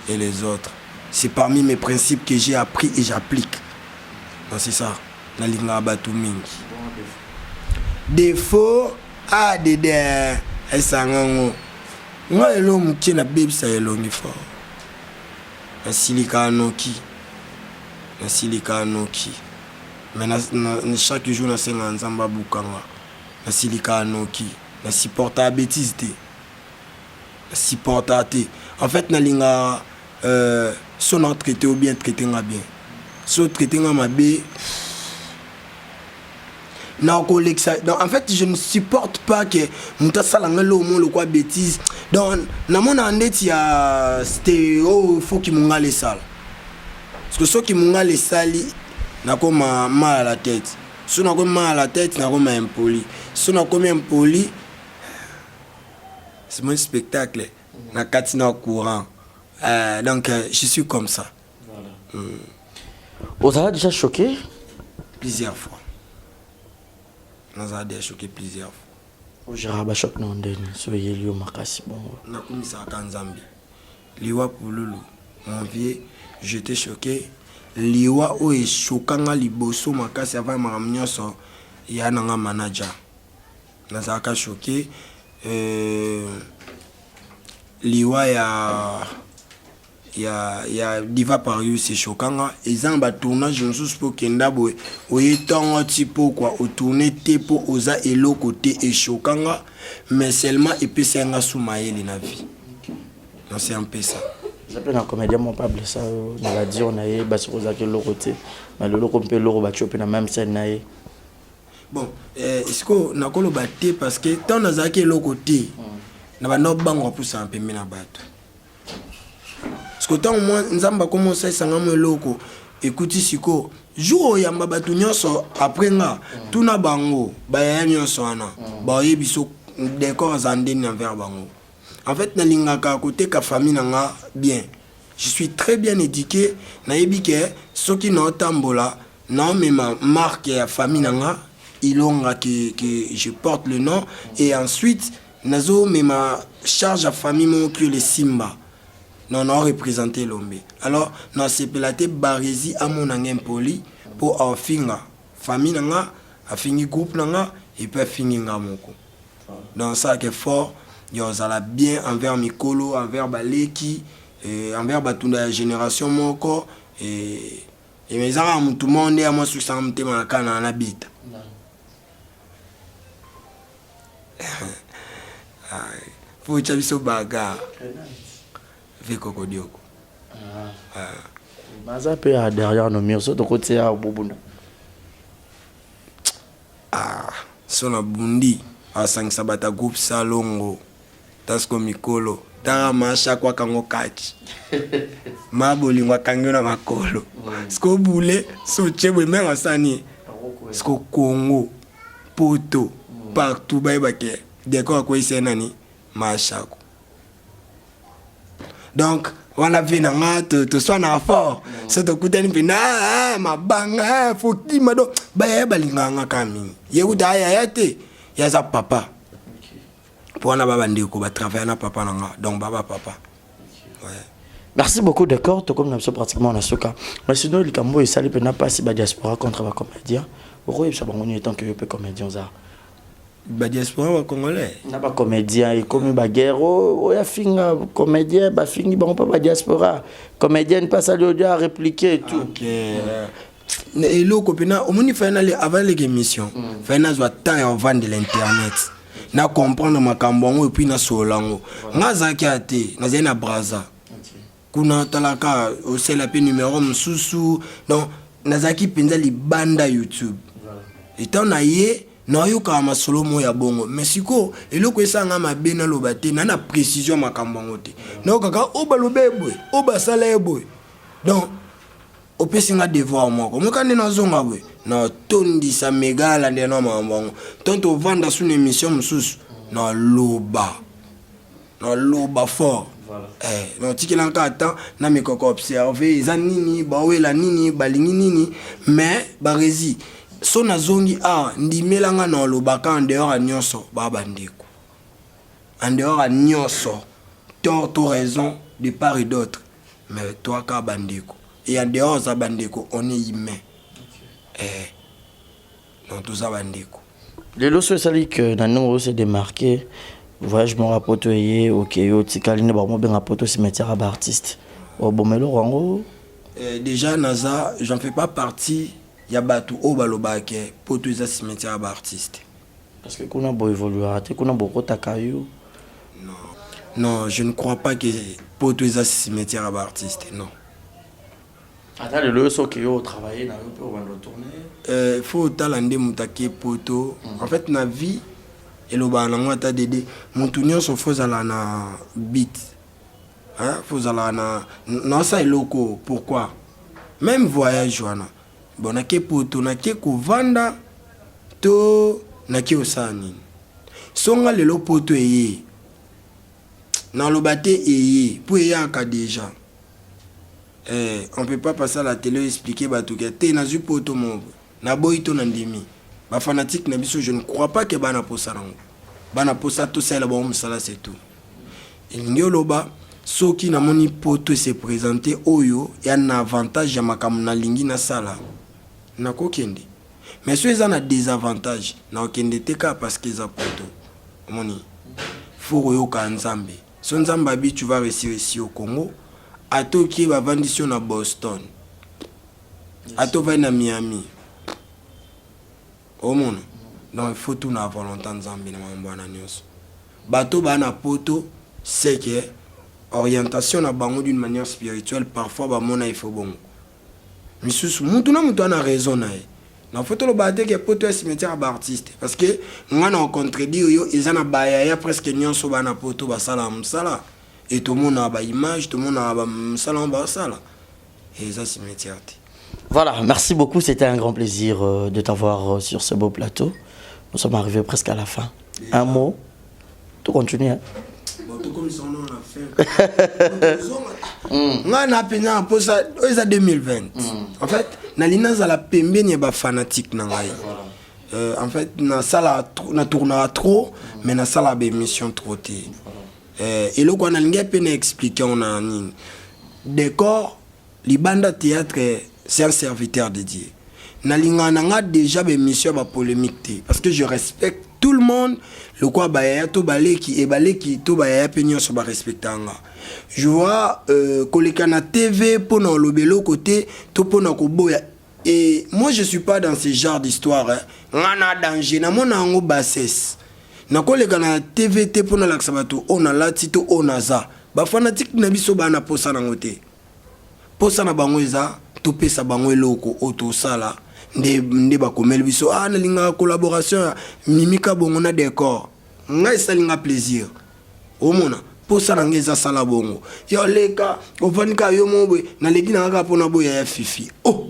et les autres. C'est parmi mes principes que j'ai appris et j'applique. Donc c'est ça, nalingaka bato mingi. Défaut add esanga ngo nga elo mokie, nabebisa elongi fort, nasilikaka noki, nasilikaka noki. Mais chaque jour nasengaka Nzambe abukanga. Nasilikaka noki, nasupportaka bétise te, nasupportaka te. En fait, nalingaka so na traité ou bien traité nga bien, so traité nga mabe, nakolekisa. Donc en fait, je ne supporte pas que moto asala nga eloko mo lokwa bétise. Donc namonaka ndeti ya ste oyo foki mongala esala. Parce que soki mongala esali, nakoma mal à la tête. Soki nakomi mal à la tête, nakoma impoli. Soki nakomi impoli, c'est mon spectacle. Na kati na courant. Donc, je suis comme ça. Voilà. Ozala déjà choqué? Plusieurs fois. Nazala déjà choqué plusieurs fois. Ogéraka bachoc na ndeni so eyeli yo makasi bongo? Nakumisaka Nzambe. Liwa Pululu, mon vieux, j'étais choqué. Liwa oyo eshokanga liboso makasi avant makambo nyonso, ya nanga manager. Nazalaka choqué. Liwa ya Diva Parius eshokanga. Eza na batournage mosusu mpo okenda boye, oye ntongo ti pokwa, otourne te mpo oza eloko te. Eshokanga, mais seulement epesi yanga su mayele na vie. Non, c'est un peu ça. Eza mpe na comédien moko mpe ablessa yo na badire na ye, basi kozalaki eloko te, mais leloko mpe eloko batie mpe na même scène na ye. Bon, sikoyo nakoloba te, parce que ntango nazalaki eloko te, na banda obangwa pusana pembe na bato. Parce que ntango mwa Nzambe akoma osalisanga mo eloko ekuti, sikoyo jour oyamba bato nyonso après nga, tuna bango bayaya nyonso wana, baoyebi so décor aza ndeni envers bango. En fait, nalingaka koteka famille na nga bien. Je suis très bien éduqué. Nayebi ke soki naotambola, naomema marque ya famille na nga Ilonga, que je porte le nom, et ensuite nazomema charge ya famille moko kiole Simba. Non, nao représente Elombe. Alors nasepela te Baresi amona nga impoli, mpo aofinga famille na nga, afingi groupe na nga, et puis afingi nga moko. Donc asalaka effort ya ozala bien envers mikolo, envers baleki, envers batunda ya génération moko. Eza kaka motu moko nde ya mwasi osanga motema na kaka na nabeta. Fo otya biso bagarre ve Kokodioko. Baza mpe ya derrière nos murs, so tokotia bobunda. Ah, so nabundi, asangisa bato ya groupe Salongo tasiko mikolo tala mashako akango kati ma bolingo akangi yo na makolo. Siko bule so otie boye, mere asani siko Congo, Poto, partout bayebake décor akweyisa ye nani mashako. Donc wana vie na nga, toswanaka fort. So tokutani mpena, ah, ah, mabanga, ah, fokima. Donc bayaya balingaka nga kaka mingi. Ye kuta ayaya te, ye aza papa mpo wana ba bandeko batravaille na papa na nga, donc baba papa, ouais. Merci beaucoup, d'accord. Tokomi na biso pratiquement na suka, mais sinon likambo oyo esali mpena mpasi, badiaspora contre bacomédien, okoyebisa bango nini tant que yo mpe comédien oza? Badiaspora bacongolais? Na bacomédien, ekomi baguerre oyo afinga comédien, bafingi bango mpe badiaspora, comédienne mpe asali oyo a répliqué et tout. Ok. Eloko mpena omoni, fai nale avant leka émission, fai nazwa temps ya ovandela internet, na comprendre makambo yango, et puis nasolola yango. Nga azalaki ya te, nazali na Braza kuna, talaka osala mpe numero mosusu. Donc nazalaki mpenza libanda YouTube. Etant na ye nayokaka masolo moko ya bongo, mais sikoyo eloko esanga mabe, naloba te na précision makambo yango te. Nayokaka oyo baloba ye boye, oyo basala ye boye. Donc opesi nga devoir moko moka nde nazonga boye, natondisa mega alandela na makambo yango. Tant tovanda su na émission mosusu, naloba fort. Natikela kaka temps, nameka koobserve eza nini, bawela nini, balingi nini. Mais baresi so nazongi awa, ndimelanga na olobaka en dehors ya nyonso, baa bandeko en dehors ya nyonso, tort to raison de part et d'autre, mais toi kaka bandeko. Et en dehors za bandeko, on est humain. Donc toza bandeko. Lelo so esali ke na ndenge ose démarqué, voyage moko ya Poto eye, okei, otikali nde bakomobenga Poto cimetière ya baartiste, oboma eloko yango? Déjà naza, j'en fais pas partie ya bato oyo balobaka ke Poto eza cimetière ya baartiste. Parce que kuna boévoluaka te, kuna bokotaka yo. Non, je ne crois pas que Poto eza cimetière ya baartiste, non. Ata lelo oyo soki yo otravaille na yo mpe obanda otourne? Faut otala nde moto ake Poto. En fait, na vie elobaka nango ata dede, motu nyonso fo ozala na but, fo ozalaka na naosala eloko. Pourquoi? Même voyage wana, bon, nake poto, nake kovanda to nake osala nini? Songa lelo poto eye, naloba te eye mpo eyaka déjà. On peut pas passer à la télé, expliquer bato ke te nazwi poto moko, naboyi to nandimi. Bafanatike na biso, je ne crois pas ke bana posa nango, bana posa tosalela bango mosala, c'est tout. Elingi oloba, soki namoni poto se présente oyo ya na avantage ya makambo nalingi nasala, nakokende. Mais so eza na désavantage, nakokende te kaka parce que eza poto. Omoni, faut koyoka Nzambe. So Nzambe abi tu vas réussir ici au Congo, ata okie bavandisi yo na Boston, ata ovandi na Miami, omona. Donc il faut tuna volonté Nzambe na makambo wana nyonso. Bato baa na poto, c'est que orientation na bango d'une manière spirituelle, parfois bamona il faut bongo. Misusu, mutu na mutu ana raison na ye. Na faut toloba te ke poto ya cimetière ya baartiste, parce que nga na contredire yo, eza na bayaya presque nyonso bana poto basala mosala e tomonaka baimage, tomonaka bamosala ngo basala, eza cimetière te. Voilà, merci beaucoup. C'était un grand plaisir de t'avoir sur ce beau plateau. Nous sommes arrivés presque à la fin. Un mot, tout continue. Hein? Bon, tokomisa wana na fin. Ngai na mpenza na mposa oyo eza 2020. En fait, nalingi nazala pembeni ya bafanatike na ngai. En fait, nasala, natournaka trop, mais nasala baémission trop te. Eloko wana nalingi mpe na explique yango na nini. Décor libanda théâtre, c'est un serviteur de Dieu. Nalingaka na nga déjà baémission ya bapolémique te, parce que je respecte tout le monde lokola bayaya to baleki e baleki to bayaya mpe nyonso barespecta nga. Je vois, koleka na TV mpona koloba eloko te to mpona koboya. Et moi, je suis pas dans ce genre d'histoire, hein. Nga na danger, namona yango bassesse. Nakoleka na TV te mpo nalakisa bato oyo nalati to oyo naza. Bafanatike na biso baa na posa nango te. Posa na bango eza topesa bango eloko oyo tosala nde, nde bakomeli biso. Ah, nalingaka collaboration ya Mimika bongo na Décor, ngai esalinga plaisir. Omona, posa na ngai eza sala bongo. Yo leka, ovandi kaka yo moko boye. Naleki na kaka mpona boya ya Fifi. Oh,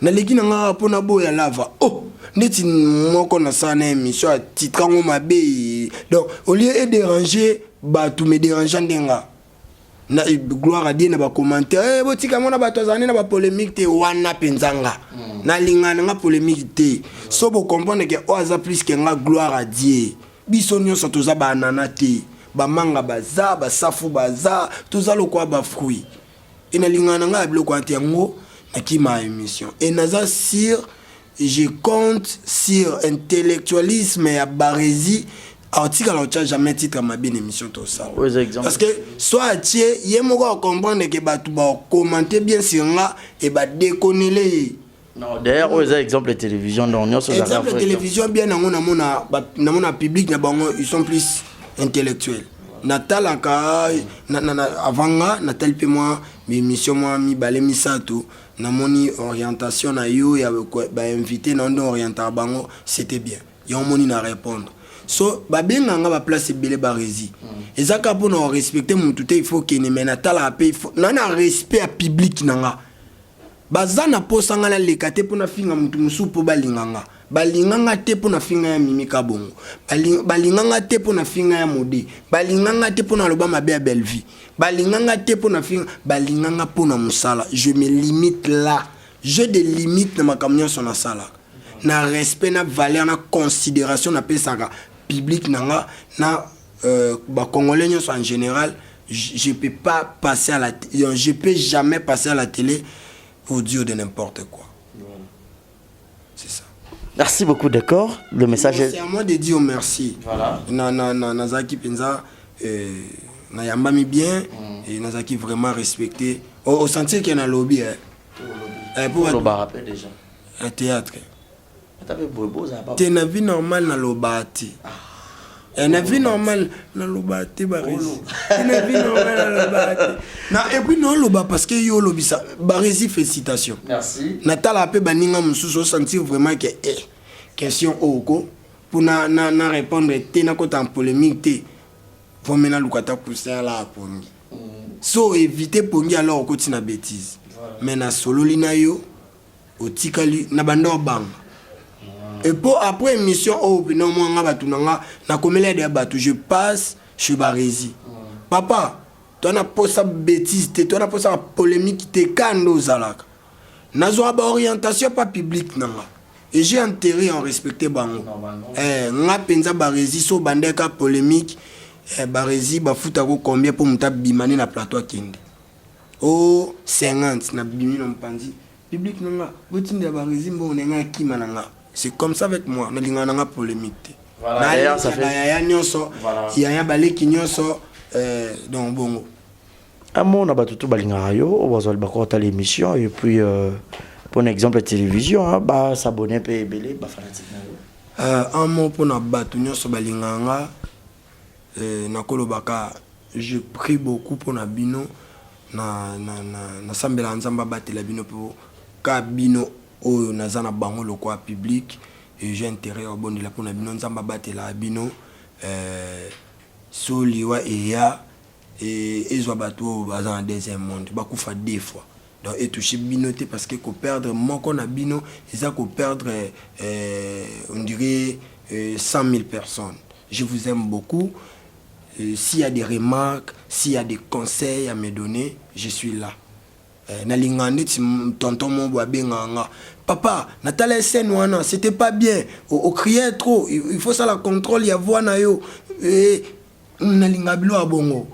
naleki na nga mpona boya lava. Oh, neti moko nasala na émission, atitre yango mabe. Donc au lieu edéranger bato, me dérange nde nga. Na gloire à Dieu, na bacommentaire, eh, botika mona bato azala nde na bapolémique te. Wana mpenza nga nalingana na nga polémique te. So bocomprendre ke oyo aza plus ke nga, gloire à Dieu. Biso nyonso toza banana te, bamanga baza, basafu baza, toza lokola bafruit. E nalingana na ngai ya biloko wana te. Yango nakima émission e naza sur, je compte sur intellectualisme ya Barési. Aotikala otya jamais titre mabe na émission tosala, parce que soit atie ye moko acomprendre ke bato bacommenter bien sur nga e badekonele ye. Non, d'ailleurs, oyo eza exemple de télévision, donc nyonso. Exemple de télévision bien nango, namona namona public na bango, ils sont plus intellectuels. Natalaka avant nga natali mpe mwa émission mwa mibale misato, namoni orientation na yo ya bainvité na yo nde orientaka bango, c'était bien. Yango moni na répondre. So babenganga baplace ebele, Barési, eza kaka mpona korespecte motu te. Il faut kende, mais natalaka mpe na na respect ya public na nga. Baza na posa nga naleka te mpo nafinga motu mosusu mpo balinga nga. Balinga nga te mpo nafinga ya Mimika bongo, balinga nga te mpo nafinga ya Mode, balinga nga te mpo naloba mabe ya Bellevie, balinga nga te mpo nafinga. Balinga nga mpo na mosala. Je me limite là, j'ai des limites na makambo nyonso nasalaka, na respect, na valeur, na considération napesaka public na nga, na bacongolais nyonso en général. Je peux pas passer à la, je peux jamais passer à la télé pour dire de n'importe quoi. C'est ça. Merci beaucoup, d'accord. Le message est. C'est à moi de dire merci. Voilà. Na na na nazaki penza nayambami bien et nazaki vraiment respecté. Au sentir qu'il y a un lobby, hein. Pour le rappel déjà. Un théâtre. Te, na vie normale naloba te. Na vie normale naloba te, Barési. Na vie normale naloba te. Na et puis naoloba parce que yo olobisa. Barési, félicitation. Merci. Natala mpe baninga mosusu, osentir vraiment ke question oyo ko mpo na répondre te, nakota en polémique te. Vomi naluka ta coussin ala apongi. So éviter pongi, alors okoti na bêtise. Mais nasololi na yo, otikali na banda obanga. Et po après émission oyo mpena mwa nga bato na nga nakomeli ade ya bato, je passe chez Barezi. Papa, to na posa bêtise te, to na posa polémique te, kanda ozalaka. Nazwaka baorientation pa public na nga et j'ai intérêt en respecter bango. Eh, nga mpenza Barezi, so obandeka polémique, eh, Barezi bafutako combien mpo moto abimani na plateau akende o 50 nabimi na mopanzi public na nga, botindela Barezi mbongo na nga akima na nga. C'est comme ça avec moi, nalingaka na nga polémique te. Voilà, ça fait- Bayaya nyonso, yaya baleki nyonso, eh, donc bongo. Un mot na bato to balingaka yo, oyo bazwa libako kotala émission et puis pour un exemple de télévision, hein, basabonner mpe ebele bafanatique na yo. Un mot mpona bato nyonso balingaka nga, nakolobaka je prie beaucoup mpona bino, nasambelaka Nzambe abatela bino, mpo ka bino oyo naza na bango lokwa public et j'ai intérêt obondela mpona bino, Nzambe abatelaka bino. So liwa eya ezwa bato oyo baza na deuxième monde, bakufa deux fois, donc etouche bino te, parce que koperdre moko na bino eza koperdre on dirait 100 000 personnes. Je vous aime beaucoup. S'il y a des remarques, s'il y a des conseils à me donner, je suis là. Nalingaka neti tonton mo abengaka nga: papa, natala scène wana, c'était pas bien, ocriait trop, il faut sala contrôle ya voix na yo. Nalingaka bilo ya bongo,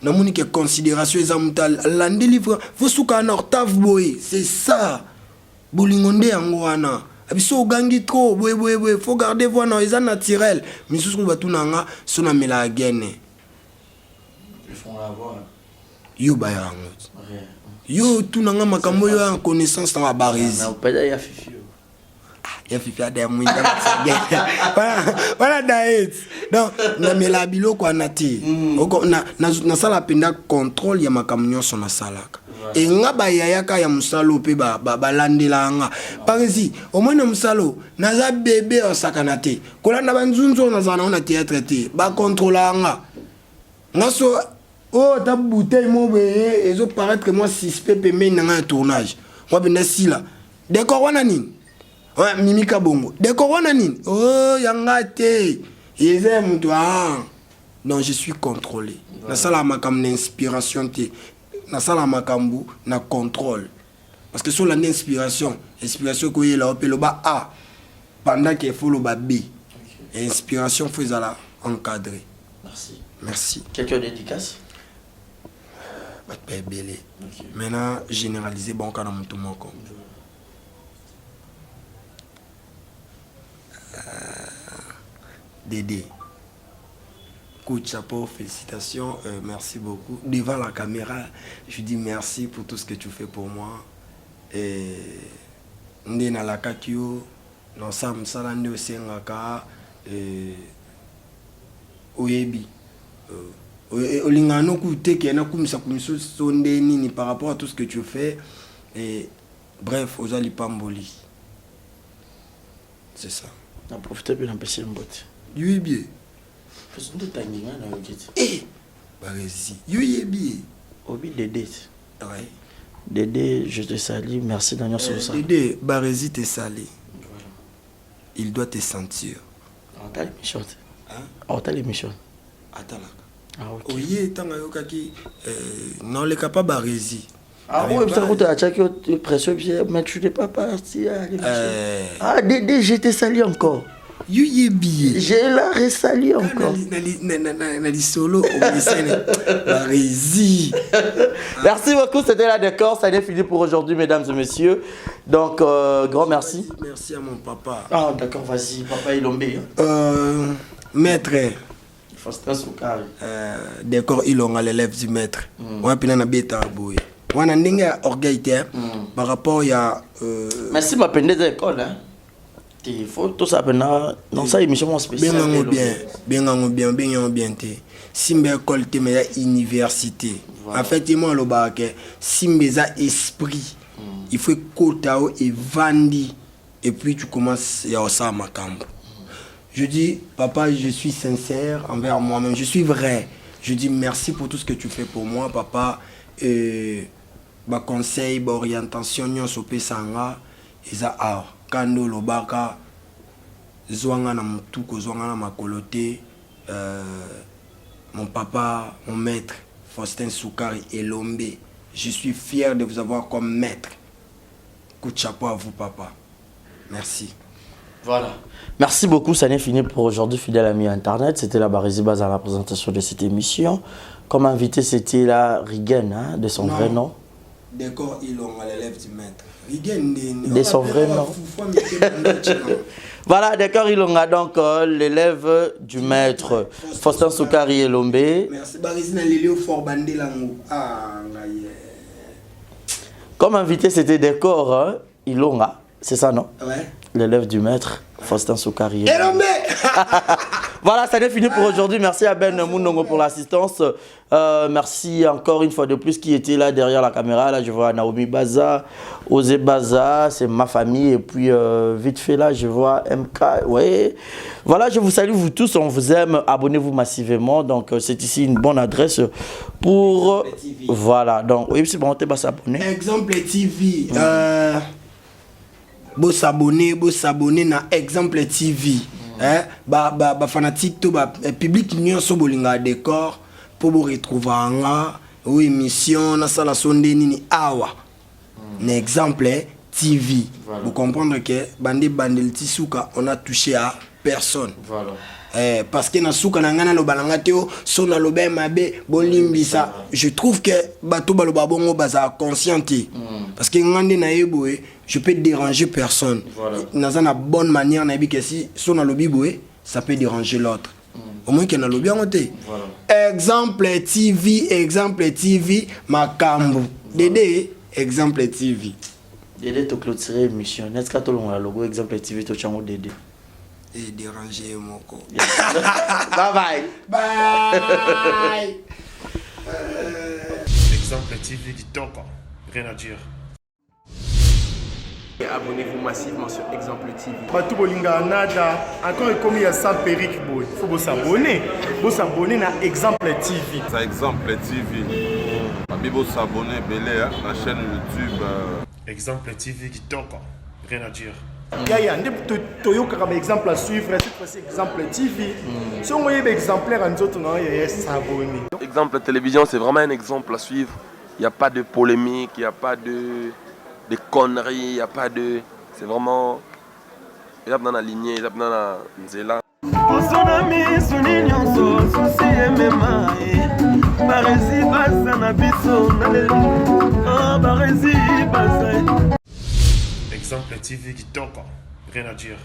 namoni ke considération eza moto alandeli, fo suka na octave boye, c'est ça bolingo nde yango wana. Biso ogangi trop boye boye boye, faut garder voix na eza naturel. Misusu batuna nga so namelaka gene. Yo baya yango, yo tunanga makambo oyo ya connaissance na babaresi ya fifi ada ya mwinda wana diet. Donc namelaka biloko wana te, nasala mpenza contrôle ya makambo nyonso nasalaka. Enga bayayaka ya mosala mpe balandelaka nga paresi omoi na mosala, naza bebe osakana te, kolanda banzunzu oyo nazala nango na théâtre te, bakontrolaka nga. Nga so oyo ata bouteille mo boye ezoparaître mwa suspect pembeni na ngai ya tournage, mwa mpenza sila décor wana nini, mimika bongo décor wana nini, o yanga te, eza ya moto. Ah non, je suis contrôlé, nasalaka makambo na inspiration te, nasalaka makambo na contrôle, parce que so olandi inspiration, inspiration ekoyela yo mpe loba A pendant que faut loba B. Inspiration faut ezala encadré. Merci. Merci. Quelques dédicaces? Bato ba ebele. Maintenant généraliser bonka na motu moko. Dédé, coup de chapeau, félicitations, merci beaucoup. Devant la caméra, je dis merci pour tout ce que tu fais pour moi. Et nde nalakaki yo nasala mosala nde osengaka, oyebi olingaka noku te ke nakumisa kumisa so nde nini par rapport à tout ce que tu fais. Et bref, oza lipamboli, c'est ça. Na profite mpe napesi mbote. Yoyebi ye? Nde otangi nga nayoki te. Eh, Baresi, yoyebi ye? Obi Dede. Ouais. Dédé, je te salue. Merci na nyonso osala. Dédé, Baresi te salue. Il doit te sentir. Otala émission te? Otala émission? Atalaka. Ah, ok. Oye ntango ayokaki naoleka pa Baresi. Ah oui, ça coûte à chaque pression, mais tu n'es pas parti à l'émission. Ah, Dédé, je te salue encore. Yoyebi ye? Je la resalue encore. Na lisolo omesene Baresi. Merci beaucoup, c'était la décor. Ça est fini pour aujourd'hui, mesdames et messieurs. Donc, grand merci. Merci à mon papa. Ah, d'accord, vas-y, papa Ilombe. Maître. Faustin Soukari. Décor Ilonga, l'élève du maître. Wana mpena nabetaka boye wana ndenge ya orgueil te, par rapport ya Merci, ma peine des écoles. Hein. Il faut tout ça maintenant. Dans ça, émission spéciale. Bengango bien, bengango bien, bengango bien te. Simba école te, mais ya université. En fait, ye mo alobaka ke simba eza esprit, il faut ekota o evandi et puis tu commences ya osala makambo. Je dis, papa, je suis sincère envers moi-même, je suis vrai, je dis merci pour tout ce que tu fais pour moi, papa. Et Ba conseils, ba orientations nyonso opesa nga eza awa. Kaka nde olobaka zwa nga na mutu kozwa nga na makolo te euh, mon papa, mon maitre Faustin Sukari Elombe, je suis fier de vous avoir comme maitre. Coup de chapeau à vous papa. Merci. Voilà. Merci beaucoup, ça n'est fini pour aujourd'hui, fidèle ami Internet. C'était la Barésie Base à la présentation de cette émission. Comme invité, c'était la Rigen, hein, de son Non. vrai nom. Décor Ilonga, l'élève du maître. Rigen De son vrai nom. Voilà, d'accord, Ilonga, donc l'élève du maître, Faustin Soukari Elombe. Merci. Barésie na lelio fort bandelango. Ah, ngai. Comme invité, c'était Décor hein, Ilonga, c'est ça, non? Ouais. L'élève du maître, Faustin Soukari Elombe. Voilà, ça n'est fini pour aujourd'hui. Merci à Ben Mounongo pour l'assistance. Merci encore une fois de plus qui était là derrière la caméra. Là, je vois Naomi Baza, Osé Baza, c'est ma famille. Et puis, vite fait là, je vois MK. Ouais. Voilà, je vous salue vous tous. On vous aime. Abonnez-vous massivement. Donc, c'est ici une bonne adresse pour... Voilà. Donc, oui, c'est bon, t'es pas s'abonner. Exemple TV. Bo s'abonner, bo s'abonner na Exemple TV. Hein? Ba, ba, ba fanatique to ba public nyonso bolinga décor po bo retrouver nga o émission nasala so nde nini awa na Exemple TV. Voilà. Vous comprendre que bande bandel ti suka, on a touché à personne. Voilà. Eh, parce que na suka na ngai naloba na nga te o so naloba ye mabe bolimbisa. Je trouve que bato baloba bongo bazala conscient te, parce que nga nde naye boye, je peux déranger personne. Voilà. Naza na bonne manière, nayebi ke si so nalobi boye, ça peut déranger l'autre. Au moins ke nalobi yango te. Voilà. Exemple TV, Exemple TV, makambo dede, Exemple TV. Dédé, tu clôturer émission. N'est-ce pas, tout le monde, logo Exemple TV, tu as Dédé. E déranger ye moko. Bye bye. Bye. Exemple TV kitoko. Rien à dire. Et abonnez-vous massivement sur Exemple TV. Bato bolingaka nada encore ekomi ya sans perruque boye, faut bosabonner, bosabonner na Exemple TV. Ça, Exemple TV. Babi bosabonner ebele hein, na chaîne YouTube. Exemple TV kitoko. Rien à dire. Yaya nde toyokaka baexemple à suivre, cette fois-ci Exemple TV. Soki oyeba exemplaire ya nzoto na yo yaya, s'abonner. Exemple Télévision, c'est vraiment un exemple à suivre. Il n'y a pas de polémique, il n'y a pas de conneries, il n'y a pas de. C'est vraiment. Eza na lignée, eza na nzela. Poso na misuni nyonso souci emema ye baresi baza na biso na lelo. Ah, baresi baza. Exemple TV kitoko. Rien à dire.